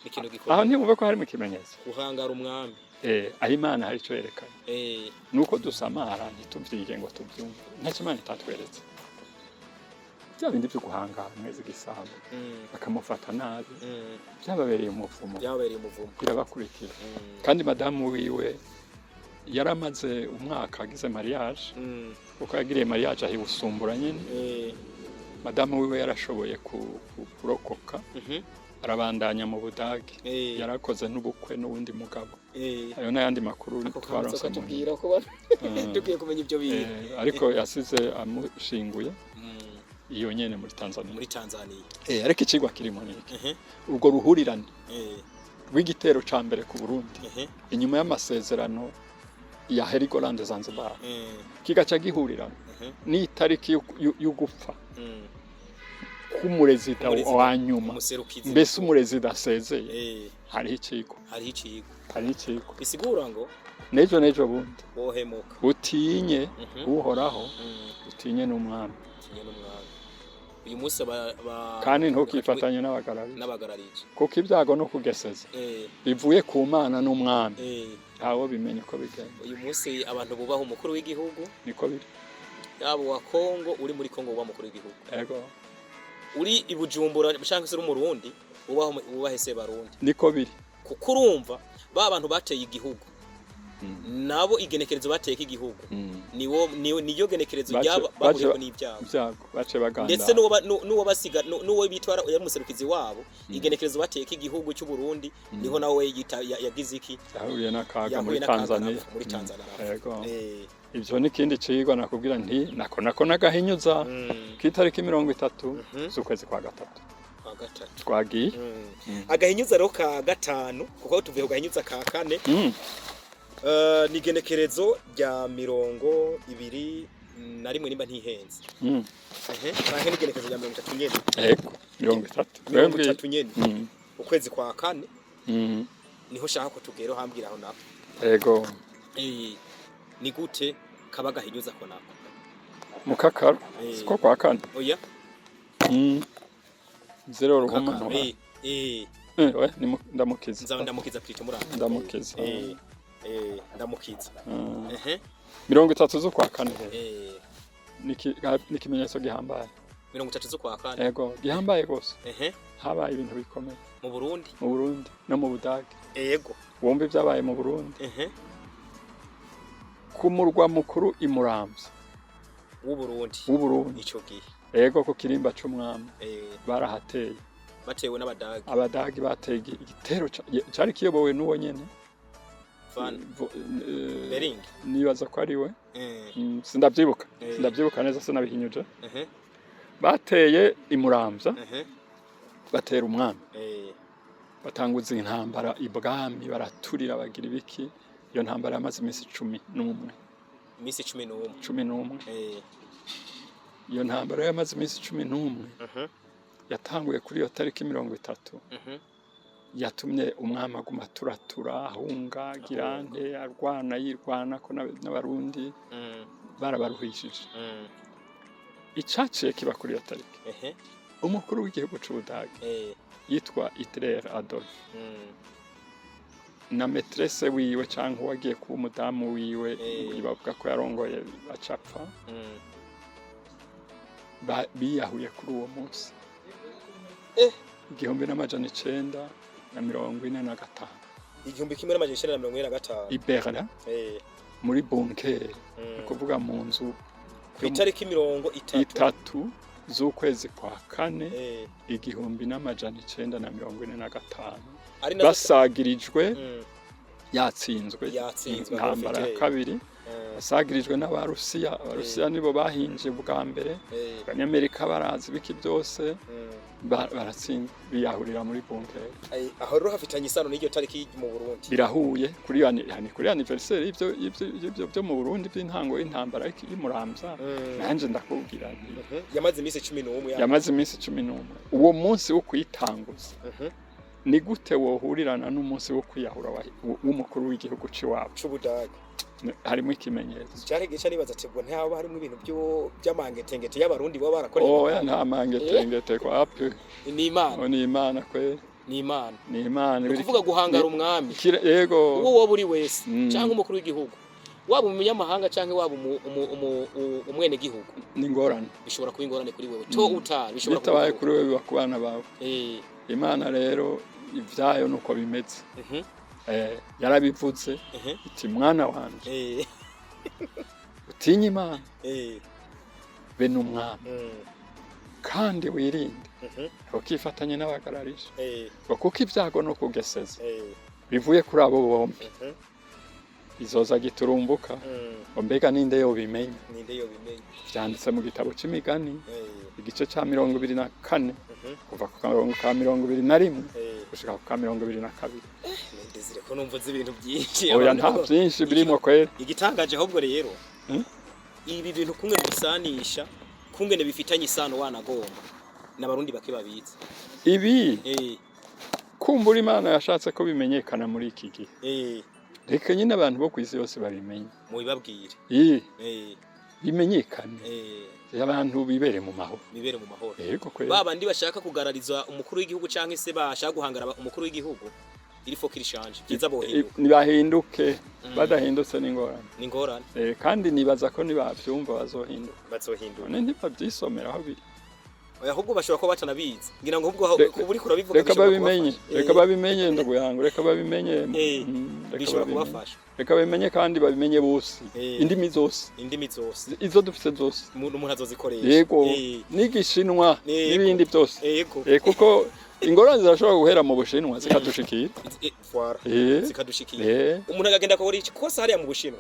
Ikintu Aho gikomeye. ntiwumva ko harimo ikimenyetso? Guhangara umwami. Aho Imana hari ico yerekanye, nuko dusamara ntituvyige ngo tuvyumve. Ntacyo Imana itatweretse. Bya bindi vyo guhangara mwezi Gisabo, bakamufata nabi, byababereye umuvumo. Byabereye umuvumo. Birabakurikira. Kandi madamu wiwe yaramaze umwaka agize mariage, kuko yagiriye mariage aho i Busumbura nyene. Madamu wiwe yarashoboye kurokoka, arabandanya mu Budage. Yarakoze n'ubukwe n'uwundi mugabo. Ayo n'ayandi makuru Ako kantu twaronse mu katubwira ko dukwiye kumenya ibyo bintu. Ariko yasize amushinguye iyo nyene muri Tanzania. Muri Tanzania. Ariko icigwa kirimo ni iki? Urwo ruhurirane rw'igitero ca mbere ku Burundi inyuma y'amasezerano ya Heligoland Zanzibar, kigaca gihurirana n'itariki y'ugupfa k'umurezida Umurezida. wa nyuma, Umuserukizi. mbese umurezida asezeye, hariho icigwa. Hariho icigwa. Hariho icigwa. Bisigura ngo N'ejo n'ejo bundi wohemuka. utinye Uhoraho, utinye n'umwami. Utinye n'umwami. Uyu munsi Kandi ntukifatanye n'abagarariji, n'abagarariji. kuko ibyago no kugeseza bivuye ku Mana n'umwami, ntawo bimenya uko bigenda. Uyu munsi abantu bubaha umukuru w'igihugu. Niko biri. Yaba uwa Kongo, uri muri Kongo wubaha umukuru w'igihugu. Ego. Uri i Bujumbura cyangwa se uri Umurundi, wubaha wubahe se Barundi. Niko biri. Kuko urumva ba bantu bateye igihugu, nabo igenekerezo bateye igihugu niwo niyo genekerezo ryaba bahuriyeko n'ibyago. Ibyago bace baganda. Ndetse n'uwo basiga n'uwo bitwara yari umuserukizi wabo, igenekerezo bateye igihugu cy'u Burundi niho nawe yagize iki? Yahuye n'akaga Yahuye muri n'akaga Tanzania. arapfa, muri Tanzania arapfa. Ego. Ivyo ni ikindi cigwa nakubwira nti nako nagahinyuza k'itariki 30 z'ukwezi kwa gatatu. Kwa gatatu. Twagiye. Agahinyuza rero ka gatanu, kuko tuvuye ku gahinyuza ka kane, ni igenekerezo rya 21 nimba ntihenze. Canke n'igenekerezo rya 30 nyene. Ego, 30. Mirongo Wembwi- itatu nyene, ukwezi kwa kane. Niho ushaka ko tugera, uhambwira aho nako. Ego. Ni gute kaba gahinyuza ko nako? Mukakaro siko kwa kane? Oya. Zero ruhuma. Kakaro. We ni ndamukiza. Nzaba ndamukiza plutôt muranga. Ndamukiza. Ndamukiza. 30 z'ukwa kane rero ni ikimenyetso gihambaye. 30 z'ukwa kane. Ego, gihambaye rwose. Habaye ibintu bikomeye. Mu Burundi. Mu Burundi no mu Budage. Wumva ibyabaye mu Burundi, ku murwa mukuru i Muramvya W'u Burundi. w'u Burundi. Ico gihe. Ego, ku kirimba c'umwami. Barahateye. Batewe n'Abadage. Abadagi bateye igitero cari kiyobowe n'uwo nyene. Van Bering. Nibaza ko ari we. Sindavyibuka. Sindavyibuka neza, sinabihinyuje. Bateye i Muramvya, batera umwami, batanguza intambara ibwami, baraturira, bagira ibiki. Iyo ntambara yamaze iminsi 11. Iminsi 11. 11. Iyo ntambara yamaze iminsi 11. Yatanguye kuri iyo tariki 30, yatumye umwami aguma aturatura, ahunga, agira Ahunga. nte, arwana, yirwana ko n'Abarundi barabaruhishije. Icaciye kiba kuri iyo tariki, umukuru w'igihugu c'Ubudage yitwa Hitler Adolf na maîtresse wiwe, canke uwagiye kuba umudamu wiwe, bavuga ko yarongoye acapfa, biyahuye kuri uwo munsi, 1945. 1945. I Berlin, muri bunker, ni ukuvuga mu nzu. Ku itariki 30. 30 z'ukwezi kwa kane, 1945. Ari nazo Basagirijwe, yatsinzwe Yatsinzwe, intambara ya Adolf Hitler. kabiri, basagirijwe n'Abarusiya. Abarusiya nibo bahinje bwa mbere, Abanyamerika barazi biki byose, baratsinda, biyahurira muri bunker. Aho rero hafitanye isano n'iryo tariki mu Burundi. Birahuye kuri yani kuri anniversaire y'ivyo byo mu Burundi by'intango y'intambara y'Imuramvya. Nanje ndakubwira nti Yamaze iminsi 11 yamaze iminsi 11. Uwo munsi wo kuyitanguza, ni gute wohurirana n'umunsi wo kwiyahura w'umukuru w'igihugu c'iwabo? C'Ubudage. Harimo ikimenyetso. Cyari gica nibaza ati ubwo ntihaba harimo ibintu by'amangetengete y'Abarundi baba barakoreye Oya, Abadage. nta mangetengete kwapi. Ni Imana. Ni Imana kwe. Ni Imana. Ni Imana. Ni ukuvuga guhangara umwami, Yego. uwo woba uri wese, cyangwa umukuru w'igihugu, waba umunyamahanga cyangwa waba umwenegihugu, Ni ingorane. bishobora kuba ingorane kuri wewe to utari bishobora Bitabaye kuba kuri wewe, biba ku bana bawe. Imana rero ibyayo nuko bimeze. Yarabivuze iti: "Mwana wanje, utinye Imana, be n'umwami, kandi wirinde, ntukifatanye n'abagararije, ngo kuko ibyago no kugeseza bivuye kuri abo bombi bizoza giturumbuka." Ngo mbega ninde yobimenya? Ninde yobimenya? Vyanditse mu gitabo c'Imigani, igice ca 24, kuva ku karongo ka 21 gushika ku ka 22. Ndizire ko numva uzi ibintu byinshi. Oya, Abantu nta vyinshi birimo kwera. Igitangaje ahubwo rero, ibi bintu kumwe bisanisha, kungene bifitanye isano, wanagomba n'Abarundi bake babizi. Ibi kumbura Imana yashatse ko bimenyekana muri iki gihe. Reka nyine abantu bo kw'isi yose babimenye. Mubibabwire. Bimenyekane, abantu bibere mu mahoro. Bibere mu mahoro. Yego kwera. Ba bandi bashaka kugarariza umukuru w'igihugu canke se bashaka guhangara umukuru w'igihugu, il faut qu'il change, byiza bohinduka. Nibahinduke, badahindutse n'ingorane. Ni ingorane. Kandi nibaza ko nibavyumva bazohinduka. Bazohinduka. None ntibavyisomera aho biri? Oya, ahubwo bashobora kuba batanabizi, ngira ngo ahubwo kuba uriko urabivuga Reka bishobora babimenye. kubafasha. Reka babimenye, ndaguyanga, reka babimenye. Reka Bishobora babimenye. kubafasha. Reka babimenye, kandi babimenye bose, indimi zose. Indimi zose. Izo dufise zose. Umuntu azozikoresha. Yego, n'igishinwa, n'ibindi byose. Kuko ingorane zirashobora guhera mu Bushinwa zikadushikira. Voilà. Zikadushikira. Umuntu akagenda akakora ikosa hariya mu Bushinwa,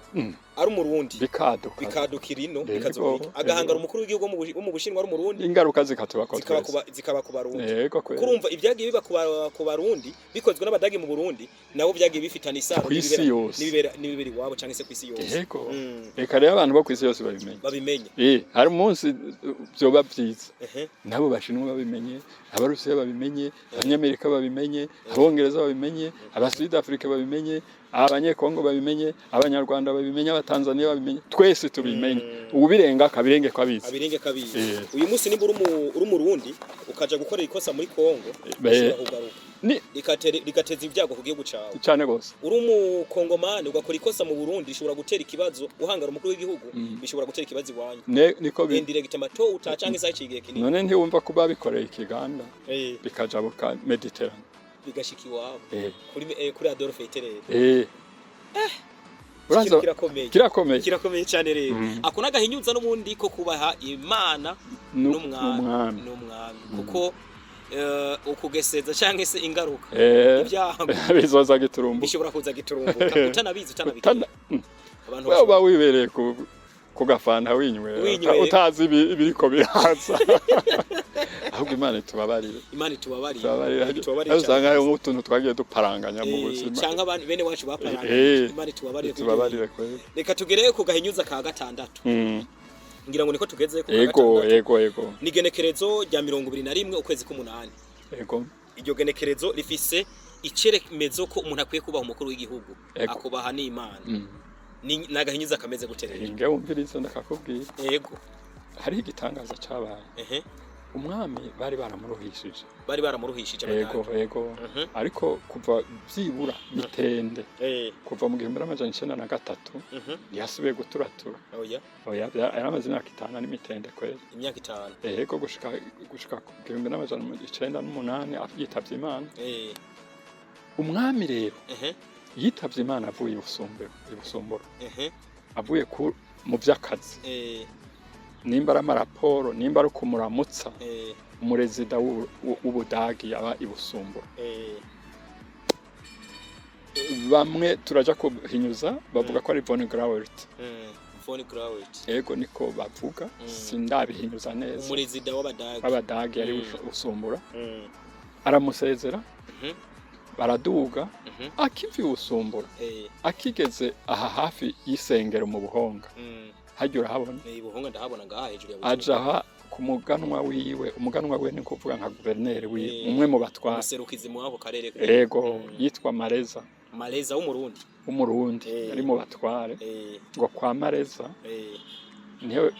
ari Umurundi, Bikaduka. bikadukira ino, Yego, bikazobika agahangara umukuru w'igihugu wo mu Bushinwa ari Umurundi. Ingaruka zikatuba ko Zikaba twese. zikaba ku Barundi. Yego kweli. Kurumva ibyagiye biba ku Barundi bikozwe n'Abadage mu Burundi, nabo byagiye bifitanye isano Kw'isi yose. n'ibibera iwabo cyangwa se kw'isi yose. Yego. Reka rero abantu bo kw'isi yose babimenye. Babimenye. Hari umunsi vyoba vyiza nabo Bashinwa babimenye, Abarusiya babimenye, Abanyamerika babimenye, Abongereza babimenye, Abasud Afrika babimenye, Abanyekongo babimenye, Abanyarwanda babimenye, Abatanzania babimenye, twese tubimenye. Ubirenga akabirenge ko abizi. Abirenge kabizi. Uyu munsi nimba uri Umurundi ukaja gukorera ikosa muri Kongo, ushobora kugaruka rigateza ibyago ku gihugu cawe. Cyane gose. Uri Umukongomani ugakora ikosa mu Burundi, rishobora gutera ikibazo uhangara umukuru w'igihugu, bishobora gutera ikibazo iwanyu. Niko bi Indirectement, tôt ou tard, canke se haciye igihe kinini. None ntiwumva ko babikoreye ikiganda, bikajabuka Mediterane? Bigashika iwabo, kuri Adolf Hitler. Uraza. Ikintu kirakomeye. Kirakomeye. Kirakomeye cyane rero. Ako n'agahinyuza n'ubundi ko kubaha Imana n'umwami. N'umwami. N'umwami, kuko ukugeseza cyangwa se ingaruka, ibyago bizoza giturumbuka. Bishobora kuza giturumbuka utanabizi, utanabikeka. Abantu Wewe uba wibereye ku gafanta winywera, Winywera. utazi ibiriko biraza. Ahubwo Imana itubabarire. Imana itubabarire. Itubabarire. Itubabarire Aho usanga cyane. hariho utuntu twagiye duparanganya mu buzima. Canke abantu bene wacu baparanganya. Imana itubabarire. Itubabarire kweli. Reka tugere ku gahinyuza ka gatandatu. Ngira ngo niko tugeze ku wa Ego. gatandatu. Ego. Ni igenekerezo rya 21 ukwezi k'umunani. Iryo genekerezo rifise iceremezo ko umuntu akwiye kubaha umukuru w'igihugu, akubaha n'Imana. Ni nagahinyuza kameze gute rero? Inge wumvirize, ndakakubwira. Hariho igitangaza cabaye. Umwami bari baramuruhishije. Bari baramuruhishije Ego. Abadage. Ego. Ariko kuva byibura mitende, kuva mu 1903, ntiyasubiye guturatura. Oya. Oya, yaramaze imyaka 5 n'imitende kweri. Imyaka 5. Ego, gushika ku 1908 yitavye Imana. Umwami rero yitavye Imana avuye i Busumbura, avuye mu vy'akazi, nimba ari amaraporo, nimba ari ukumuramutsa umurezida w'Ubudagi aba i Busumbura. Bamwe turaja kuhinyuza bavuga ko ari von Grauert. Von Grauert. Ego, niko bavuga. Sindabihinyuza neza. Umurezida w'Abadage. W'Abadagi yari Busumbura. Aramusezera, baraduga. Akiva i Busumbura, akigeze aha hafi y'isengero mu Buhonga, hajya urahabona? Buhonga ndahabona, ngaha hejuru ya Aja aha ku muganwa wiwe. Umuganwa wiwe ni kuvuga nka guverineri wiwe, umwe mu batwara. Umuserukizi mu ako karere. Ego. Yitwa Mareza. Mareza w'Umurundi. W'Umurundi. Yari mu batware. Ngo kwa Mareza niho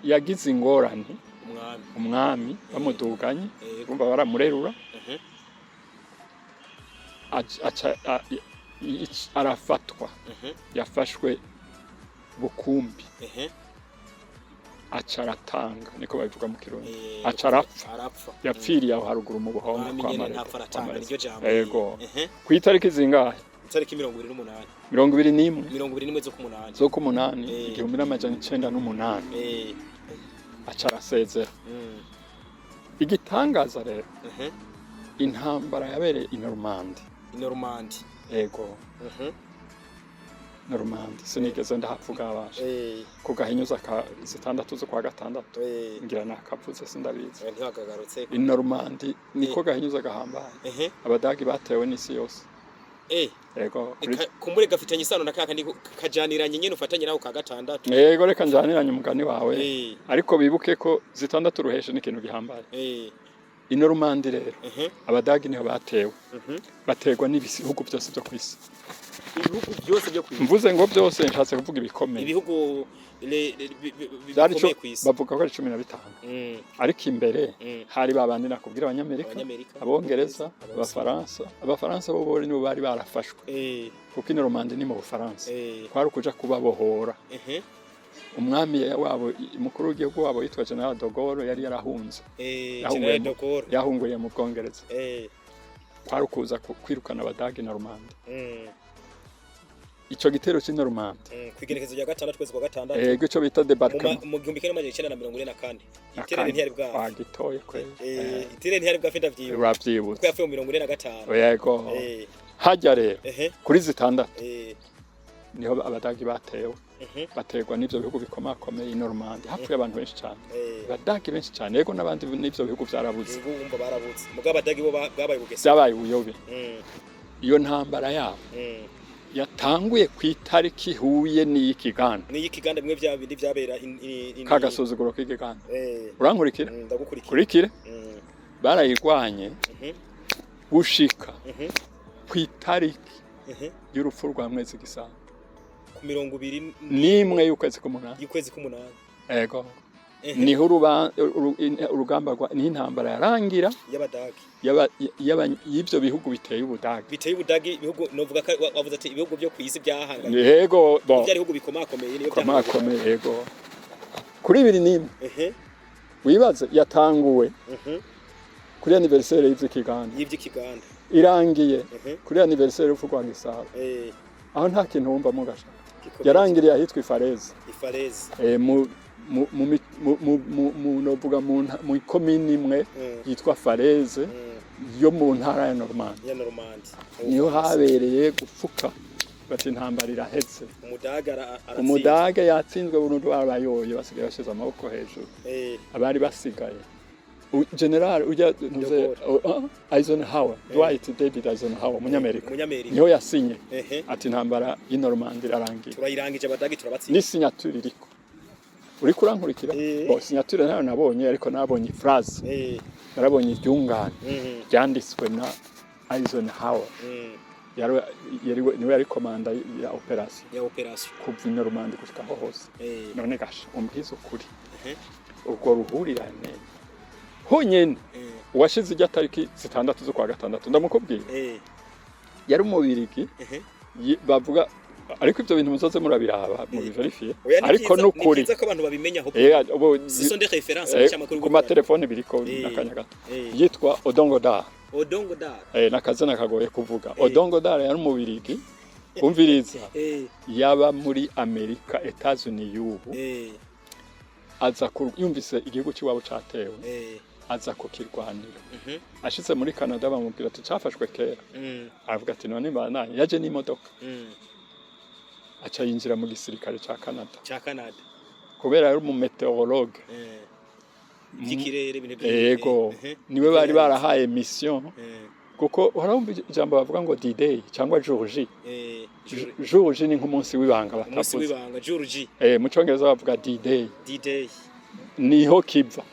yagize ingorane. Umwami. Umwami bamuduganye, urumva baramurerura, arafatwa. Yafashwe bukumbi, aca aratanga, niko babivuga mu Kirundi. Aca arapfa. Arapfa. Yapfiriye aho haruguru mu Buhonga Umwami kwa nyene Mareza. ntapfa, Kwa aratanga. Mareza. Niryo jambo. Ego. Ku itariki zingahe? Itariki 28. 21. 21 z'ukumunani. Z'ukumunani, 1908. Aca arasezera. Igitangaza rero, intambara yabereye i Normandi. I Normandi. Ego. Normandi sinigeze ndahavuga abasha ku gahinyuza ka 6 z'ukwa gatandatu. Ngira nakavuze, sindabizi. Ntiwakagarutse. I Normandi niko gahinyuza gahambaye. Abadagi batewe n'isi yose. Ego. Kumbure gafitanye isano na kakandi kajaniranye nyene, ufatanye naho ka gatandatu. Ego, reka njaniranye umugani wawe. Ariko bibuke ko 6 ruheshe n'ikintu gihambaye. I Normandi rero, Abadagi niho batewe. Baterwa n'ibihugu byose byo ku isi. Ibihugu byose byo kwisi. Mvuze ngo byose, nshatse kuvuga ibikomeye. Ibihugu Byari bikomeye kwisi. Bavuga ko ari 15. Ariko imbere hari babandi nakubwira, Abanyamerika, Abanyamerika, Abongereza, Abarusiya. Abafaransa. Bo bori nibo bari barafashwe, kuko i Normandi ni mu Bufaransa. Kwari ukuja kubabohora. Umwami wabo, umukuru w'igihugu wabo yitwa General de Gaulle, yari yarahunze. General de Gaulle. Yahunguriye mu Bwongereza. Kwari ukuza kwirukana Abadagi na Normandi. Ico gitero cy'i Normandi, Kwigenekezo rya gatandatu kwezi kwa gatandatu. Ego, ico bita Mu débarquement. Mu 1944. Iterere ntiyari bwafe. Wagitoye kweli. Iterere ntiyari bwafe, ndavyibuka. Uravyibutse. Kuko yapfuye mu 45. Yego. Hajya rero, kuri 6, niho Abadagi batewe. Baterwa n'ivyo bihugu bikomakomeye. I Normandi hapfuye abantu benshi cyane, Abadagi benshi cyane, yego, n'abandi n'ivyo bihugu vyarabuze. Yego, wumva barabutse. Mugabo Abadagi bo bwabaye bugese. Vyabaye ubuyobe. Iyo ntambara yabo yatanguye ku itariki ihuye n'iy'ikiganda. Ni ikiganda, bimwe vya bindi vyabera Kagasuzuguro k'ikiganda. Urankurikira? Ndagukurikira. Kurikire. Barayirwanye gushika ku itariki y'urupfu rwa Mwezi Gisabo. Ku 21 n'imwe y'ukwezi k'umunani. Y'ukwezi k'umunani. Ego. Niho urugamba rwa, niho intambara yarangira. Y'Abadagi. Y'ivyo bihugu biteye Ubudagi. Biteye Ubudagi, ibihugu novuga ko wavuze ati ibihugu byo kwisi byahanganye. Yego, bon. Byari ibihugu bikomakomeye niyo. Komakomeye, yego. Kuri 21. Wibaze, yatanguwe kuri anniversaire y'ivy'ikiganda. Y'ivy'ikiganda. Irangiye kuri anniversaire y'urupfu rwa Gisabo. Aho nta kintu wumvamo gashaka. Gikomeye. Yarangiriye ahitwa Ifareze. Ifareze. Mu mu mu mu mu mu mu novuga mu komini imwe yitwa Fareze, yo mu ntara ya Normande. Ya Normande. Niho habereye gupfuka bati intambara iraheze. Umudage aratsinze. Umudage yatsinzwe burundu, barabayoye, basigaye bashize amaboko hejuru. Abari basigaye General ujya ntuze De Eisenhower, Dwight David Eisenhower, umunyamerika, Umunyamerika. niho yasinye ati intambara y'i Normandie irarangiye. Turayirangije, Abadagi turabatsinda. Ni signature iriko, uriko urankurikira? Eh. Bon, signature nayo nabonye, ariko nabonye phrase, narabonye iryungane ryanditswe na Eisenhower. Yari niwe yari commandant ya opération Ya opération. kuva i Normandie gushika aho hose. None gasha umbwize ukuri, urwo ruhurirane honyene, uwashize ijya tariki 6 z'ukwa gatandatu, ndamukubwira, yari umubirigi. Bavuga, ariko ibyo bintu muzoze murabiraba mubiverifiye. Oya, ni Ariko ni nukuri. vyiza ko abantu babimenya ahubwo. Ubu Ce sont des références amakuru. Ku matelefone biriko n'akanya gato. Yitwa Odongo Dar. Odongo Dar. N'akazina kagoye kuvuga. Odongo Dar yari umubirigi, umviriza, yaba muri Amerika, Etats-Unis y'ubu. Aza yumvise igihugu cy'iwabo catewe, aza kukirwanira. Ashitse muri Canada bamubwira ati cafashwe kera. Aravuga ati none banaye yaje n'imodoka, aca yinjira mu gisirikare ca Canada. Ca Canada. Kubera yari umumétéorologue. By'ikirere, ibintu. Ego, niwe bari barahaye mission, kuko urumva ijambo bavuga ngo D-Day cyangwa jour J. Jour J ni nk'umunsi w'ibanga Umunsi batavuze. w'ibanga, jour J. Mu cyongereza bavuga D-Day. D-Day. Niho kiva.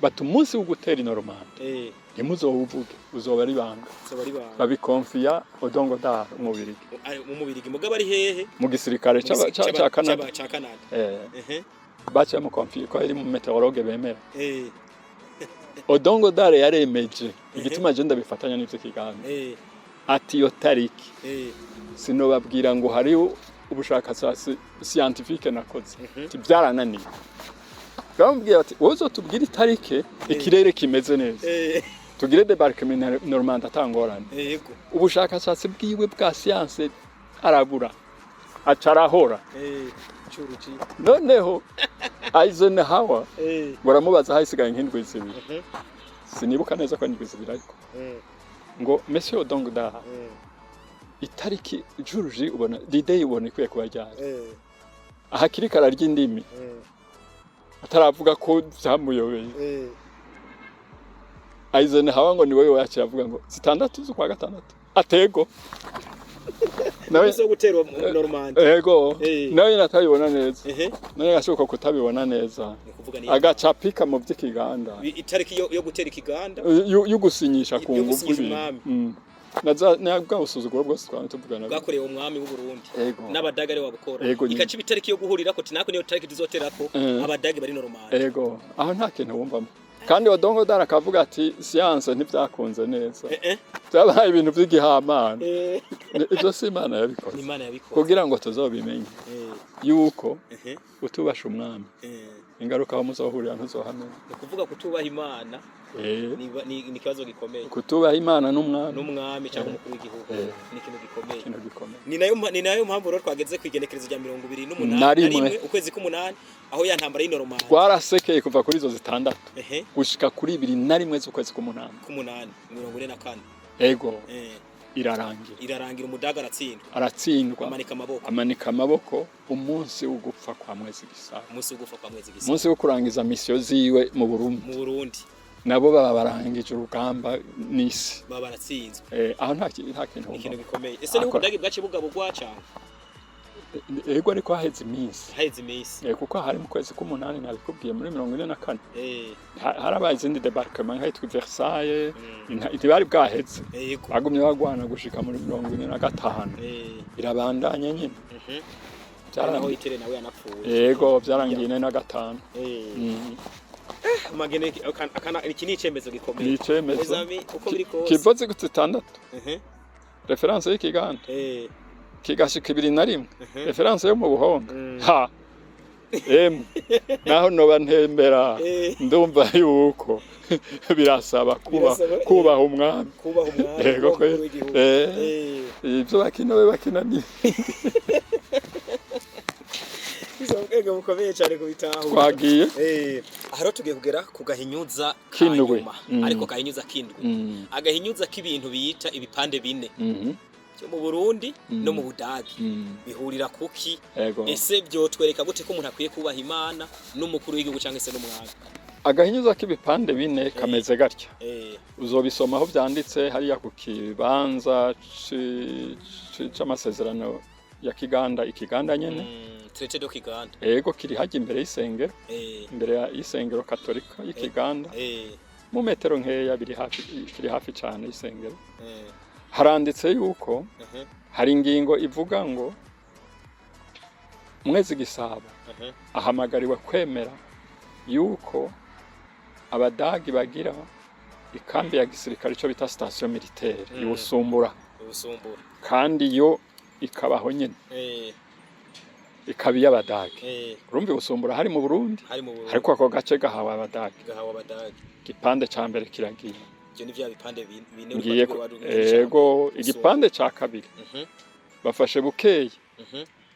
Bati umunsi wo gutera i Normandie ntimuzowuvuge, uzoba ari ibanga. Zoba ari ibanga. Babikonfiya Odongo Dar, umubirigi. Ari mu Mubirigi, mugabo ari hehe? Mu gisirikare ca Canada. Ca Canada. Baciye bamukonfiye ko ari mu météorologue bemera. Odongo Dar yaremeje igituma je ndabifatanya n'ivyo kiganiro, ati iyo tariki sinobabwira ngo hari ubushakashatsi scientifique nakoze, ati byarananiye. Bamubwira bati wowe uzotubwire itarike ikirere kimeze neza, tugire débarquement Normandie atangorane. Ubushakashatsi bwiwe bwa science arabura, aca arahora. Jour J. Noneho Eisenhower baramubaza hasigaye nk'indwi 2, sinibuka neza ko ari indwi 2, ariko ngo Monsieur Odongo Dar, itariki jour J ubona D-Day ubona ikwiye kuba ryari? Ahakiri kararya indimi, ataravuga ko byamuyobeye. Eisenhower ngo niwe yakira avuga ngo 6 z'ukwa gatandatu, atego nawe. Umunsi wo gutera Normandie. Ego. Nawe nyine atabibona neza, nawe gashoboka kutabibona neza, Ni kuvuga ni agacapika mu by'ikiganda. Itariki yo gutera ikiganda. Yo gusinyisha ku Yo ngufu gusinyisha ibintu. umwami. Na bwa busuzuguro bwose twaba tuvugana Bwakorewe umwami w'u Burundi Ego. n'Abadage ari wabukora. Ego nyine. Ikaca itariki yo guhurira ko tinako niyo tariki tuzoterako Abadage bari Normandie. Ego, aho nta kintu wumvamo. Kandi Odongo Dara akavuga ati science ntibyakunze neza, byabaye ibintu by'igihamana. Ibyo si Imana yabikoze? Ni Imana yabikoze. Kugira ngo tuzobimenye yuko utubasha umwami, ingaruka aho muzohurira ntuzohamenya. Ni ukuvuga kutubaha Imana ni ikibazo gikomeye. Kutubaha Imana n'umwami. N'umwami cyangwa umukuru w'igihugu ni ikintu gikomeye. Ikintu gikomeye. Ni nayo mpamvu rero twageze ku igenekerezo rya 28 Na rimwe. na rimwe ukwezi k'umunani, aho ya ntambara y'i Normandie. Twarasekeye kuva kuri izo 6 gushika kuri 21 z'ukwezi k'umunani. K'umunani 44. Ego. Irarangira. Irarangira, Umudaga aratsindwa. Aratsindwa. Amanika amaboko. Amanika amaboko umunsi wo gupfa kwa Mwezi Gisabo. Umunsi wo gupfa kwa Mwezi Gisabo. Umunsi wo kurangiza mission ziwe mu Burundi. Mu Burundi. Nabo baba barangije urugamba n'isi. Baba baratsinzwe. Aho nta kintu Ni ikintu wumva. gikomeye. Ese niho Akora. Ubudagi bwaciye bugabugwa cyane? Ego, ariko haheze iminsi. Haheze iminsi. Kuko hari mu kwezi k'umunani nabikubwiye, muri 44. Harabaye izindi débarquement nk'ahitwa i Versailles. Ntibari bwaheze. Bagumye bagwana gushika muri 45. Irabandanya nyine. Naho Hitler nawe yanapfuye. Yego, byarangiye 45. Amagene iki ni icemezo gikomeye. Ni icemezo. Les amis, uko biri kose. Kivoze ku 6, référence y'ikiganda, kigashika 21, référence yo mu Buhonga. Ha emwe, naho noba ntembera, ndumva yuko birasaba kuba Birasaba, kubaha umwami. Kubaha umwami, Yego kubaha kweli. umukuru w'igihugu. Ibyo bakina be bakina ni Bisaba ubwenge bukomeye cyane kubitahura. Twagiye. Aha rero tugiye kugera ku gahinyuza Kindwi. kanyuma, ariko gahinyuza kindwi, agahinyuza k'ibintu bita ibipande bine byo mu Burundi no mu Budagi bihurira kuki? Ego. Ese byotwereka gute ko umuntu akwiye kubaha Imana n'umukuru w'igihugu cyangwa se n'umwami? Agahinyuza k'ibipande bine kameze gatya. Uzobisoma aho byanditse hariya ku kibanza c'amasezerano ya Kiganda, ikiganda nyene. Traité de Kiganda. Ego, kiri hajya imbere y'isengero, imbere y'isengero katolika y'Ikiganda, mu metero nkeya, biri hafi, kiri hafi cane y'isengero. Haranditse yuko hari ingingo ivuga ngo Mwezi Gisabo ahamagariwe kwemera yuko Abadagi bagira ikambi ya gisirikare, ico bita station militaire, ibusumbura. Ubusumbura. Kandi yo ikabaho nyene, ikaba iy'Abadagi. Urumva, Ibusumbura hari mu Burundi, Hari mu Burundi. ariko ako gace gahawe Abadagi. Gahawe Abadagi. Igipande ca mbere kiragiye. Ivyo ni vya bipande bine. Ngiye ego, igipande ca kabiri bafashe Bukeye,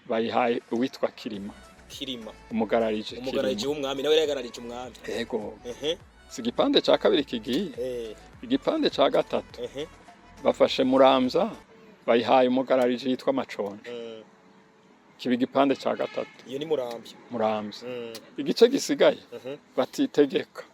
bayihaye uwitwa Kirima. Kirima. Umugararije. Umugarariji Kirima. w'umwami, nawe yaragararije umwami. Ego. Si igipande ca kabiri kigiye? Igipande ca gatatu, bafashe Muramvya, bayihaye umugararije yitwa Maconjo. Kiba igipande ca gatatu. Iyo ni Muramvya. Muramvya. Igice gisigaye, batitegeka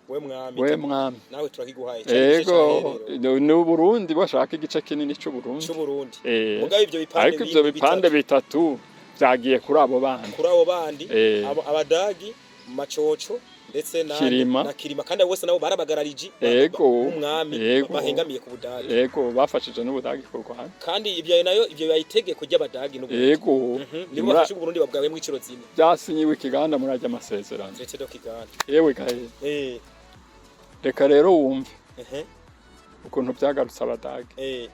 we mwami. We mwami. Nawe turakiguhaye. Ego, ni Uburundi, bashaka igice kinini c'Uburundi. C'Uburundi. Eh. Mugabo ivyo bipande Ariko ivyo bindi bipande bitatu bitatu vyagiye kuri abo bana. Kuri abo bandi, Abadagi, Macoco ndetse na Kirima. na Kirima, kandi abo bose nabo barabagarariji b'umwami, bahengamiye ku Budagi. Ego, bafashije n'Ubudagi kurwana. Kandi ibyo nayo, ibyo bayitegeko ry'Abadagi n'Uburundi. Nibo bafashe Uburundi babwawemwo incuro zine. Byasinyiwe Ikiganda muri ajya amasezerano. Traité de Kiganda. Yewe gahe, reka rero wumve ukuntu byagarutse Abadagi.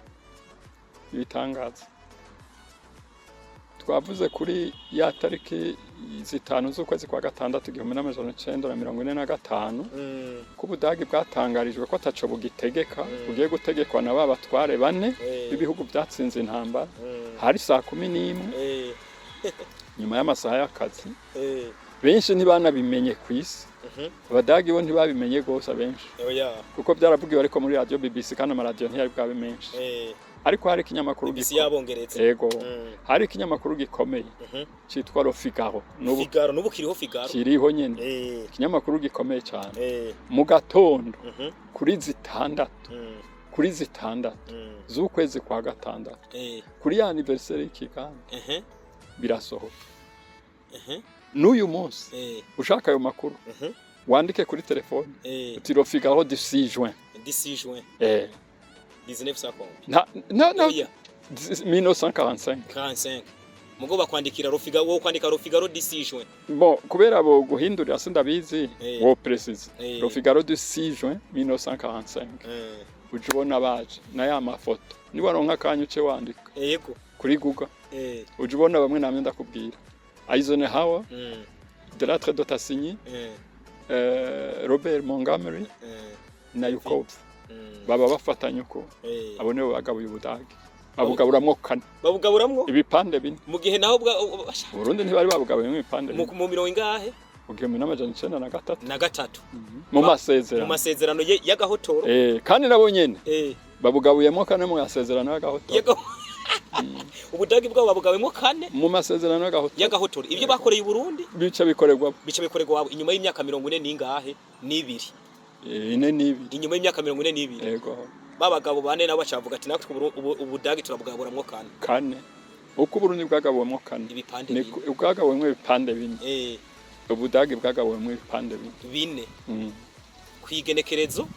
Ibitangaza twavuze kuri ya tariki 5 z'ukwezi kwa gatandatu 1945, ko Ubudagi bwatangarijwe ko ataco bugitegeka, bugiye gutegekwa na ba batware bane b'ibihugu byatsinze intambara. Hari saa 11, nyuma y'amasaha y'akazi. Benshi ntibanabimenye ku isi. Abadagi bo ntibabimenye rwose abenshi, Oya. kuko byaravugiwe ariko muri radiyo BBC, kandi amaradiyo ntiyari bwabe menshi. Ariko hari ikinyamakuru BBC y'Abongereza. Ego. Hari ikinyamakuru gikomeye citwa Le Figaro n'ubu. Figaro, n'ubu kiriho Figaro. Kiriho nyene. Ikinyamakuru gikomeye cyane. Mu gatondo, kuri 6, kuri 6 z'ukwezi kwa gatandatu, kuri ya anniversaire y'Ikiganda, birasohoka. N'uyu munsi, ushaka ayo makuru, wandike kuri telefone uti Le Figaro du 6 juin. Du 6 juin. 19 combien? Na na na. Oya. 1945. 45. Mugo bakwandikira Le Figaro, wo kwandika Le Figaro du 6 juin. Bon, kubera bo guhindurira sindabizi, wo précise Le Figaro du 6 juin 1945, uje ubona baje na ya mafoto. Niwaronka akanya uce wandika kuri Google, uje ubona bamwe namwe ndakubwira: Eisenhower, de Lattre de Tassigny, Robert Montgomery na Yukov, baba bafatanye uko. Abo nibo bagabuye Ubudagi, babugaburamwo kane. Babugaburamwo ibipande bine. Mu gihe naho bwa Burundi ntibari babugabuyemwo ibipande mu bine. Mu mirongo ingahe? Mu 1903. Na gatatu. Mu Mu masezerano. Masezerano y'agahotoro. Kandi nabo nyene babugabuyemwo kane mu masezerano y'agahotoro. Ubudagi bwabo babugabuyemwo kane. Mu masezerano y'agahotoro. Y'agahotoro, ibyo bakoreye Uburundi. Bica bikorerwa. Bica bikorerwa wabo inyuma y'imyaka 42. 42. Inyuma y'imyaka 42. Yego. Babagabo bane nabo bacavuga ati natwe Ubudagi turabugaburamwo kane. Kane, uko Uburundi bwagabuwemwo kane. Ibipande ni bine. Bwagabuwemwo ibipande bine. Ubudagi bwagabuwemwo ibipande bine. Bine. Kwigenekerezo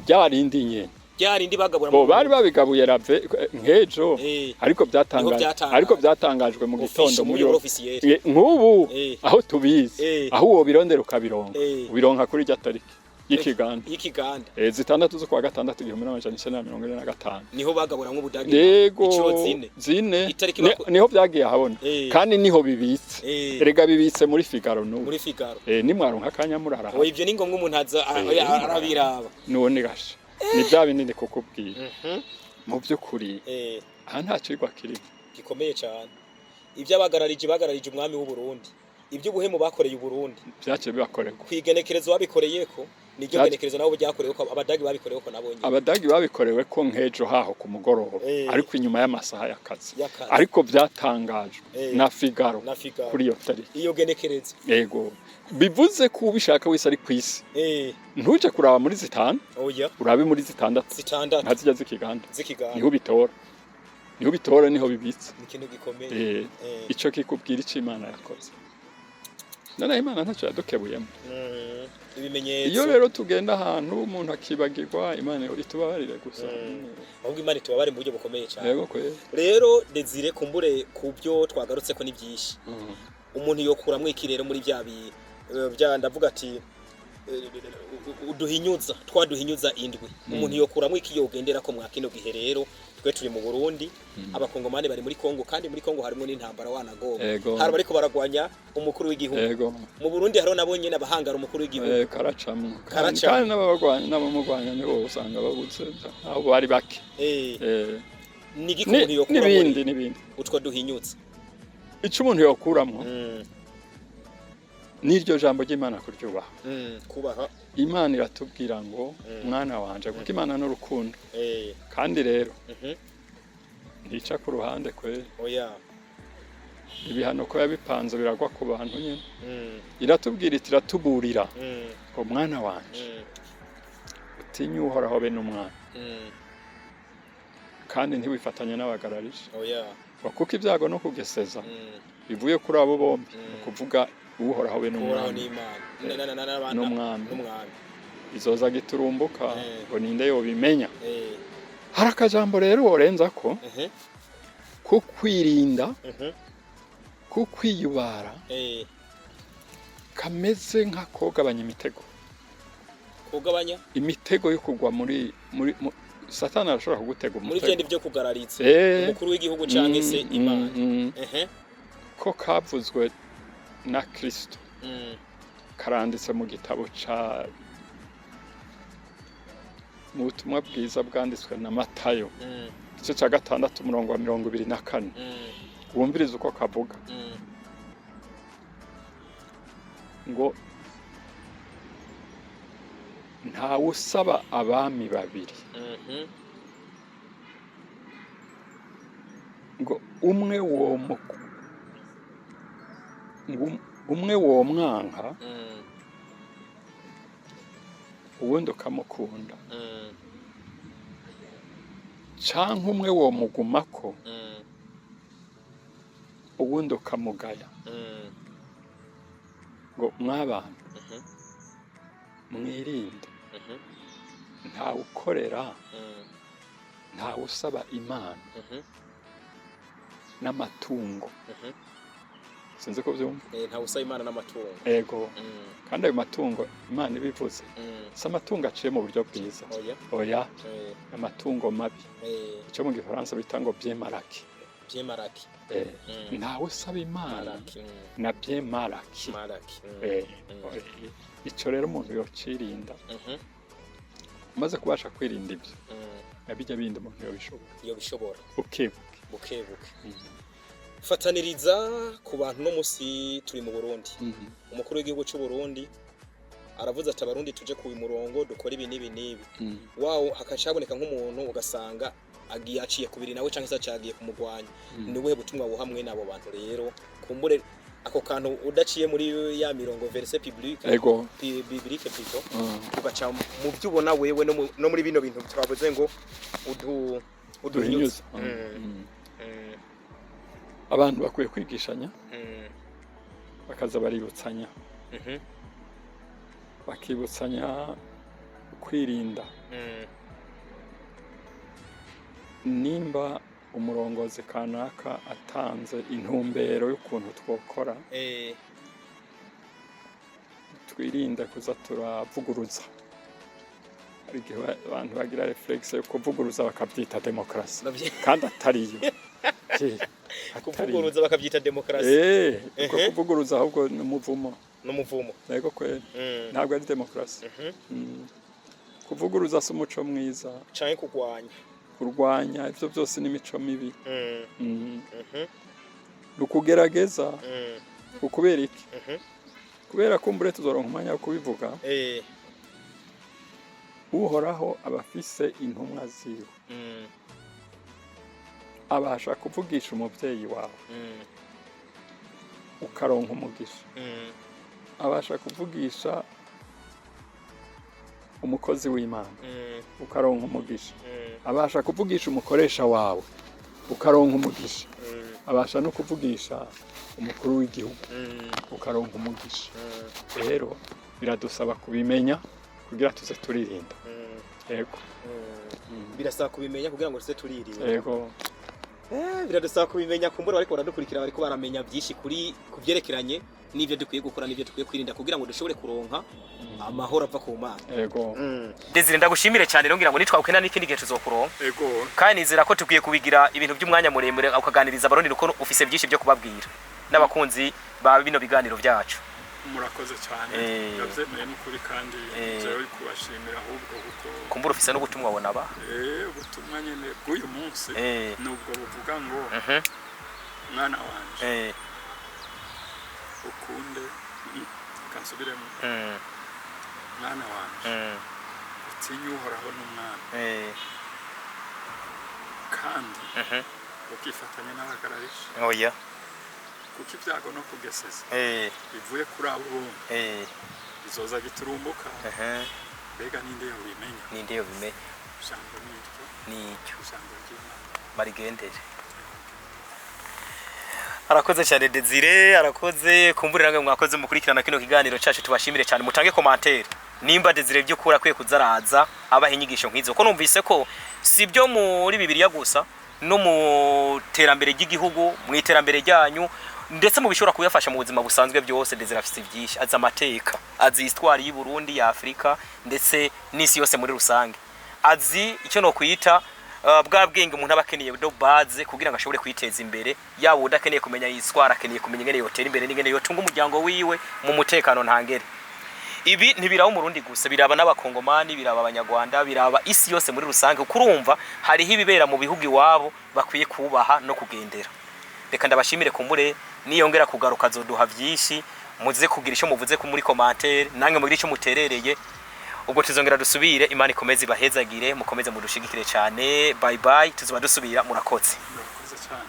Ryarindi nyene. Ryarindi bagaburamwo. Bo bari babigabuye rave nk'ejo, ariko Niho byatangaje byatangajwe. Ariko byatangajwe mu gitondo muri officiel. Nk'ubu aho tubizi, aho uwo birondera ukabironka, ubironka kuri rya tariki y'Ikiganda. Y'Ikiganda. 6 z'ukwa gatandatu 1945. Niho bagaburamwo Ubudagi Yego. incuro zine. Zine. Itariki Niho byagiye ahabona, kandi niho bibitse. Erega bibitse muri Figaro n'ubu. Muri Figaro. Nimwaronka akanya murara. Oya, ivyo ni ngombwa, umuntu aza arabiraba. None gasha ni bya binini kukubwira mu by'ukuri, aha nta cigwa kirimo. Gikomeye cyane, ibyo abagararije bagararije umwami w'u Burundi, ibyo ubuhemu bakoreye u Burundi. Byaciye bibakorerwa. Kwigenekerezo babikoreyeko. Niryo genekerezo nabo ryakorewe ko Abadagi babikorewe ko nabo nyene. Abadagi babikorewe ko nk'ejo haho ku mugoroba, ariko inyuma y'amasaha y'akazi. Y'akazi. Ariko byatangajwe na Figaro Na Figaro. kuri iyo tariki. Iyo genekerezo. Yego, bivuze ko ubishaka wese ari ku isi, ntuje kuraba muri 5, Oya. urabe muri 6. 6. Ntazijya z'ikiganda. Z'ikiganda. Niho ubitora, niho ubitora, niho bibitse. Ni ikintu gikomeye. Ico kikubwira ico Imana yakoze. Noneho Imana ntacyo yadukebuyemo. Ibimenyetso. Iyo rero tugenda ahantu umuntu akibagirwa, Imana itubabarire gusa. Ahubwo Imana itubabare mu buryo bukomeye cyane. Yego kweri. Rero Desire, kumbure ku byo twagarutse ko ni byinshi, umuntu yokuramwo iki rero muri bya bi bya, ndavuga ati uduhinyuza twaduhinyuza indwi, umuntu yokuramwo iki yogendera ko mwa kino gihe? Rero twe turi mu Burundi, Abakongomani bari muri Kongo, kandi muri Kongo harimo n'intambara wanagomba, hari abariko baragwanya umukuru w'igihugu. Mu Burundi hariho nabo nyene abahangara umukuru w'igihugu. Karacamwo kandi. Karacamwo. Kandi n'ababagwanya n'abamugwanya nibo usanga babutse aho bari bake. Ni igiki umuntu yokura n'ibindi muri n'ibindi. utwo duhinyutse? Ico umuntu yokuramwo n'iryo jambo ry'Imana, kuryubaha. Kubaha. Imana iratubwira ngo mwana wanje, kuko Imana n'urukundo, kandi rero ntica ku ruhande kweri. Oya. Ibihano ko yabipanze biragwa ku bantu nyine. Iratubwira iti, iratuburira ngo mwana wanje, utinye Uhoraho be n'umwana, kandi ntiwifatanye n'abagararije, Oya. ngo kuko ibyago no kugeseza bivuye kuri abo bombi, ni ukuvuga Uhoraho be Uhoraho n'umwami. n'Imana. N'umwami. N'umwami. Izoza giturumbuka, ngo ninde yobimenya? Hari akajambo rero worenza ko ko kwirinda, ko kwiyubara, kameze nk'akogabanya imitego. Kugabanya imitego yo kugwa muri Satani. Arashobora kugutega muri umutego byende byo kugararitsa umukuru w'igihugu canke se Imana. Ko kavuzwe na Kristo, karanditse mu gitabo ca, mu butumwa bwiza bwanditswe na Matayo, igice ca 6, umurongo wa 24. Wumvirize uko kavuga, ngo ntawe usaba abami babiri, ngo umwe ngo umwe womwanka, uwundi ukamukunda, canke umwe womugumako, uwundi ukamugaya. Ngo mw'abantu, mwirinde, ntawe ukorera, ntawe usaba Imana n'amatungo. Sinzi ko byumva. Ntawe usaba Imana n'amatungo. Ego. Kandi ayo matungo Imana ibivuze, si amatungo aciye mu buryo bwiza. Oya. Oya, amatungo mabi, icyo mu Gifaransa bita ngo bien mal acquis. Bien mal acquis. Ntawe usaba Imana Mal acquis. Na bien mal acquis. Mal acquis. Ico rero umuntu yocirinda. Umaze kubasha kwirinda ibyo, na bijya bindi umuntu yobishobora. Iyo bishobora. Bukebuke. Bukebuke. Fataniriza ku bantu, no musi turi mu Burundi, umukuru w'igihugu cy'u Burundi aravuze ati Abarundi tuje ku murongo, dukora ibi n'ibi n'ibi. Wawo hakaca haboneka nk'umuntu ugasanga agiye aciye kubiri nawe cyangwa se acagiye kumugwanya. Ni ubuhe butumwa buha mwene abo bantu rero? Kumbure ako kantu udaciye muri ya mirongo verset biblique, biblique plutôt, ugaca mu byo ubona wewe no muri bino bintu twavuze ngo uduhinyuze. Duhinyuze. Abantu bakwiye kwigishanya, bakaza baributsanya, bakibutsanya kwirinda. Nimba umurongozi kanaka atanze intumbero y'ukuntu twokora, twirinde kuza turavuguruza. Hari igihe abantu bagira réflexe yo kuvuguruza bakabyita demokarasi, kandi atariyo. Atariyo. Kuvuguruza bakabyita demokarasi. Uko kuvuguruza ahubwo ni umuvumo. N'umuvumo. Yego kweri. Ntabwo ari demokarasi. Kuvuguruza si umuco mwiza. Canke kugwanya. Kurwanya, ibyo byose ni imico mibi. Ni ukugerageza. Ukubera iki? Kubera kumbure tuzoronka umwanya wo kubivuga. Uhoraho aba afise intumwa ziwe, abasha kuvugisha umubyeyi wawe ukaronka umugisha, abasha kuvugisha umukozi w'Imana ukaronka umugisha, abasha kuvugisha umukoresha wawe ukaronka umugisha, abasha no kuvugisha umukuru w'igihugu ukaronka umugisha. Rero biradusaba kubimenya kugira tuze turirinda. Yego. Birasaba kubimenya kugira ngo tuze turirinda. Yego. Biradusaba kubimenya. Kumbura bariko baradukurikira bariko baramenya byinshi kuri kubyerekeranye n'ibyo dukwiye gukora n'ibyo dukwiye kwirinda kugira ngo dushobore kuronka amahoro ava ku Mana. Yego. Desire, ndagushimire cyane rero, ngira ngo nitwakena n'ikindi gihe tuzokuronka. Yego. Kandi nizera ko tukwiye kubigira ibintu by'umwanya muremure, ukaganiriza Abarundi kuko ufise byinshi byo kubabwira n'abakunzi ba bino biganiro byacu. Murakoze cyane. Ndabyemeye n'ukuri kandi jewe kubashimira ahubwo kuko Kumbura ufise n'ubutumwa wabona ba ubutumwa nyene bw'uyu munsi nubwo buvuga ngo: mwana wanje, ukunde, kansubiremo, mwana wanje, utinye Uhoraho n'umwami, kandi ukifatanya n'abagararisha, Oya. kuko ibyago no kugeseza bivuye kuri abo bombi bizoza giturumbuka. Mbega ninde yobimenya? Ninde yobimenya? Ijambo ni iryo. Nicyo. Ijambo ry'Imana. Barigendere. Arakoze cyane Desire, arakoze. Kumbura namwe mwakoze mukurikirana kino kiganiro cyacu, tubashimire cyane. Mutange commentaire nimba Desire by'ukuri akwiye kuzaraza abaha inyigisho nk'izo, ko numvise ko si byo muri Bibiliya gusa, no mu terambere ry'igihugu, mu iterambere ryanyu, ndetse mu bishobora kubafasha mu buzima busanzwe byose. Desire afise byinshi azi, amateka azi, histoire y'u Burundi, ya Afrika, ndetse n'isi yose muri rusange. Azi icyo no kwita bwa bwenge umuntu aba akeneye de base kugira ngo ashobore kwiteza imbere. Yaba udakeneye kumenya yiswara, akeneye kumenya ingene yotera imbere n'ingene yotunga umuryango wiwe mu mutekano ntangere. Ibi ntibiraba Umurundi gusa, biraba n'Abakongomani, biraba Abanyarwanda, biraba isi yose muri rusange, kuko urumva hariho ibibera mu bihugu iwabo bakwiye kubaha no kugendera. Reka ndabashimire. Kumbure niyongera kugaruka azoduha byinshi. Muze kugira icyo muvuze ku muri commentaire, nange mugire icyo muterereye. Ubwo tuzongera dusubire. Imana ikomeze ibahezagire, mukomeze mudushigikire cyane. Bye bye, tuzoba dusubira. Murakoze. Murakoze cyane.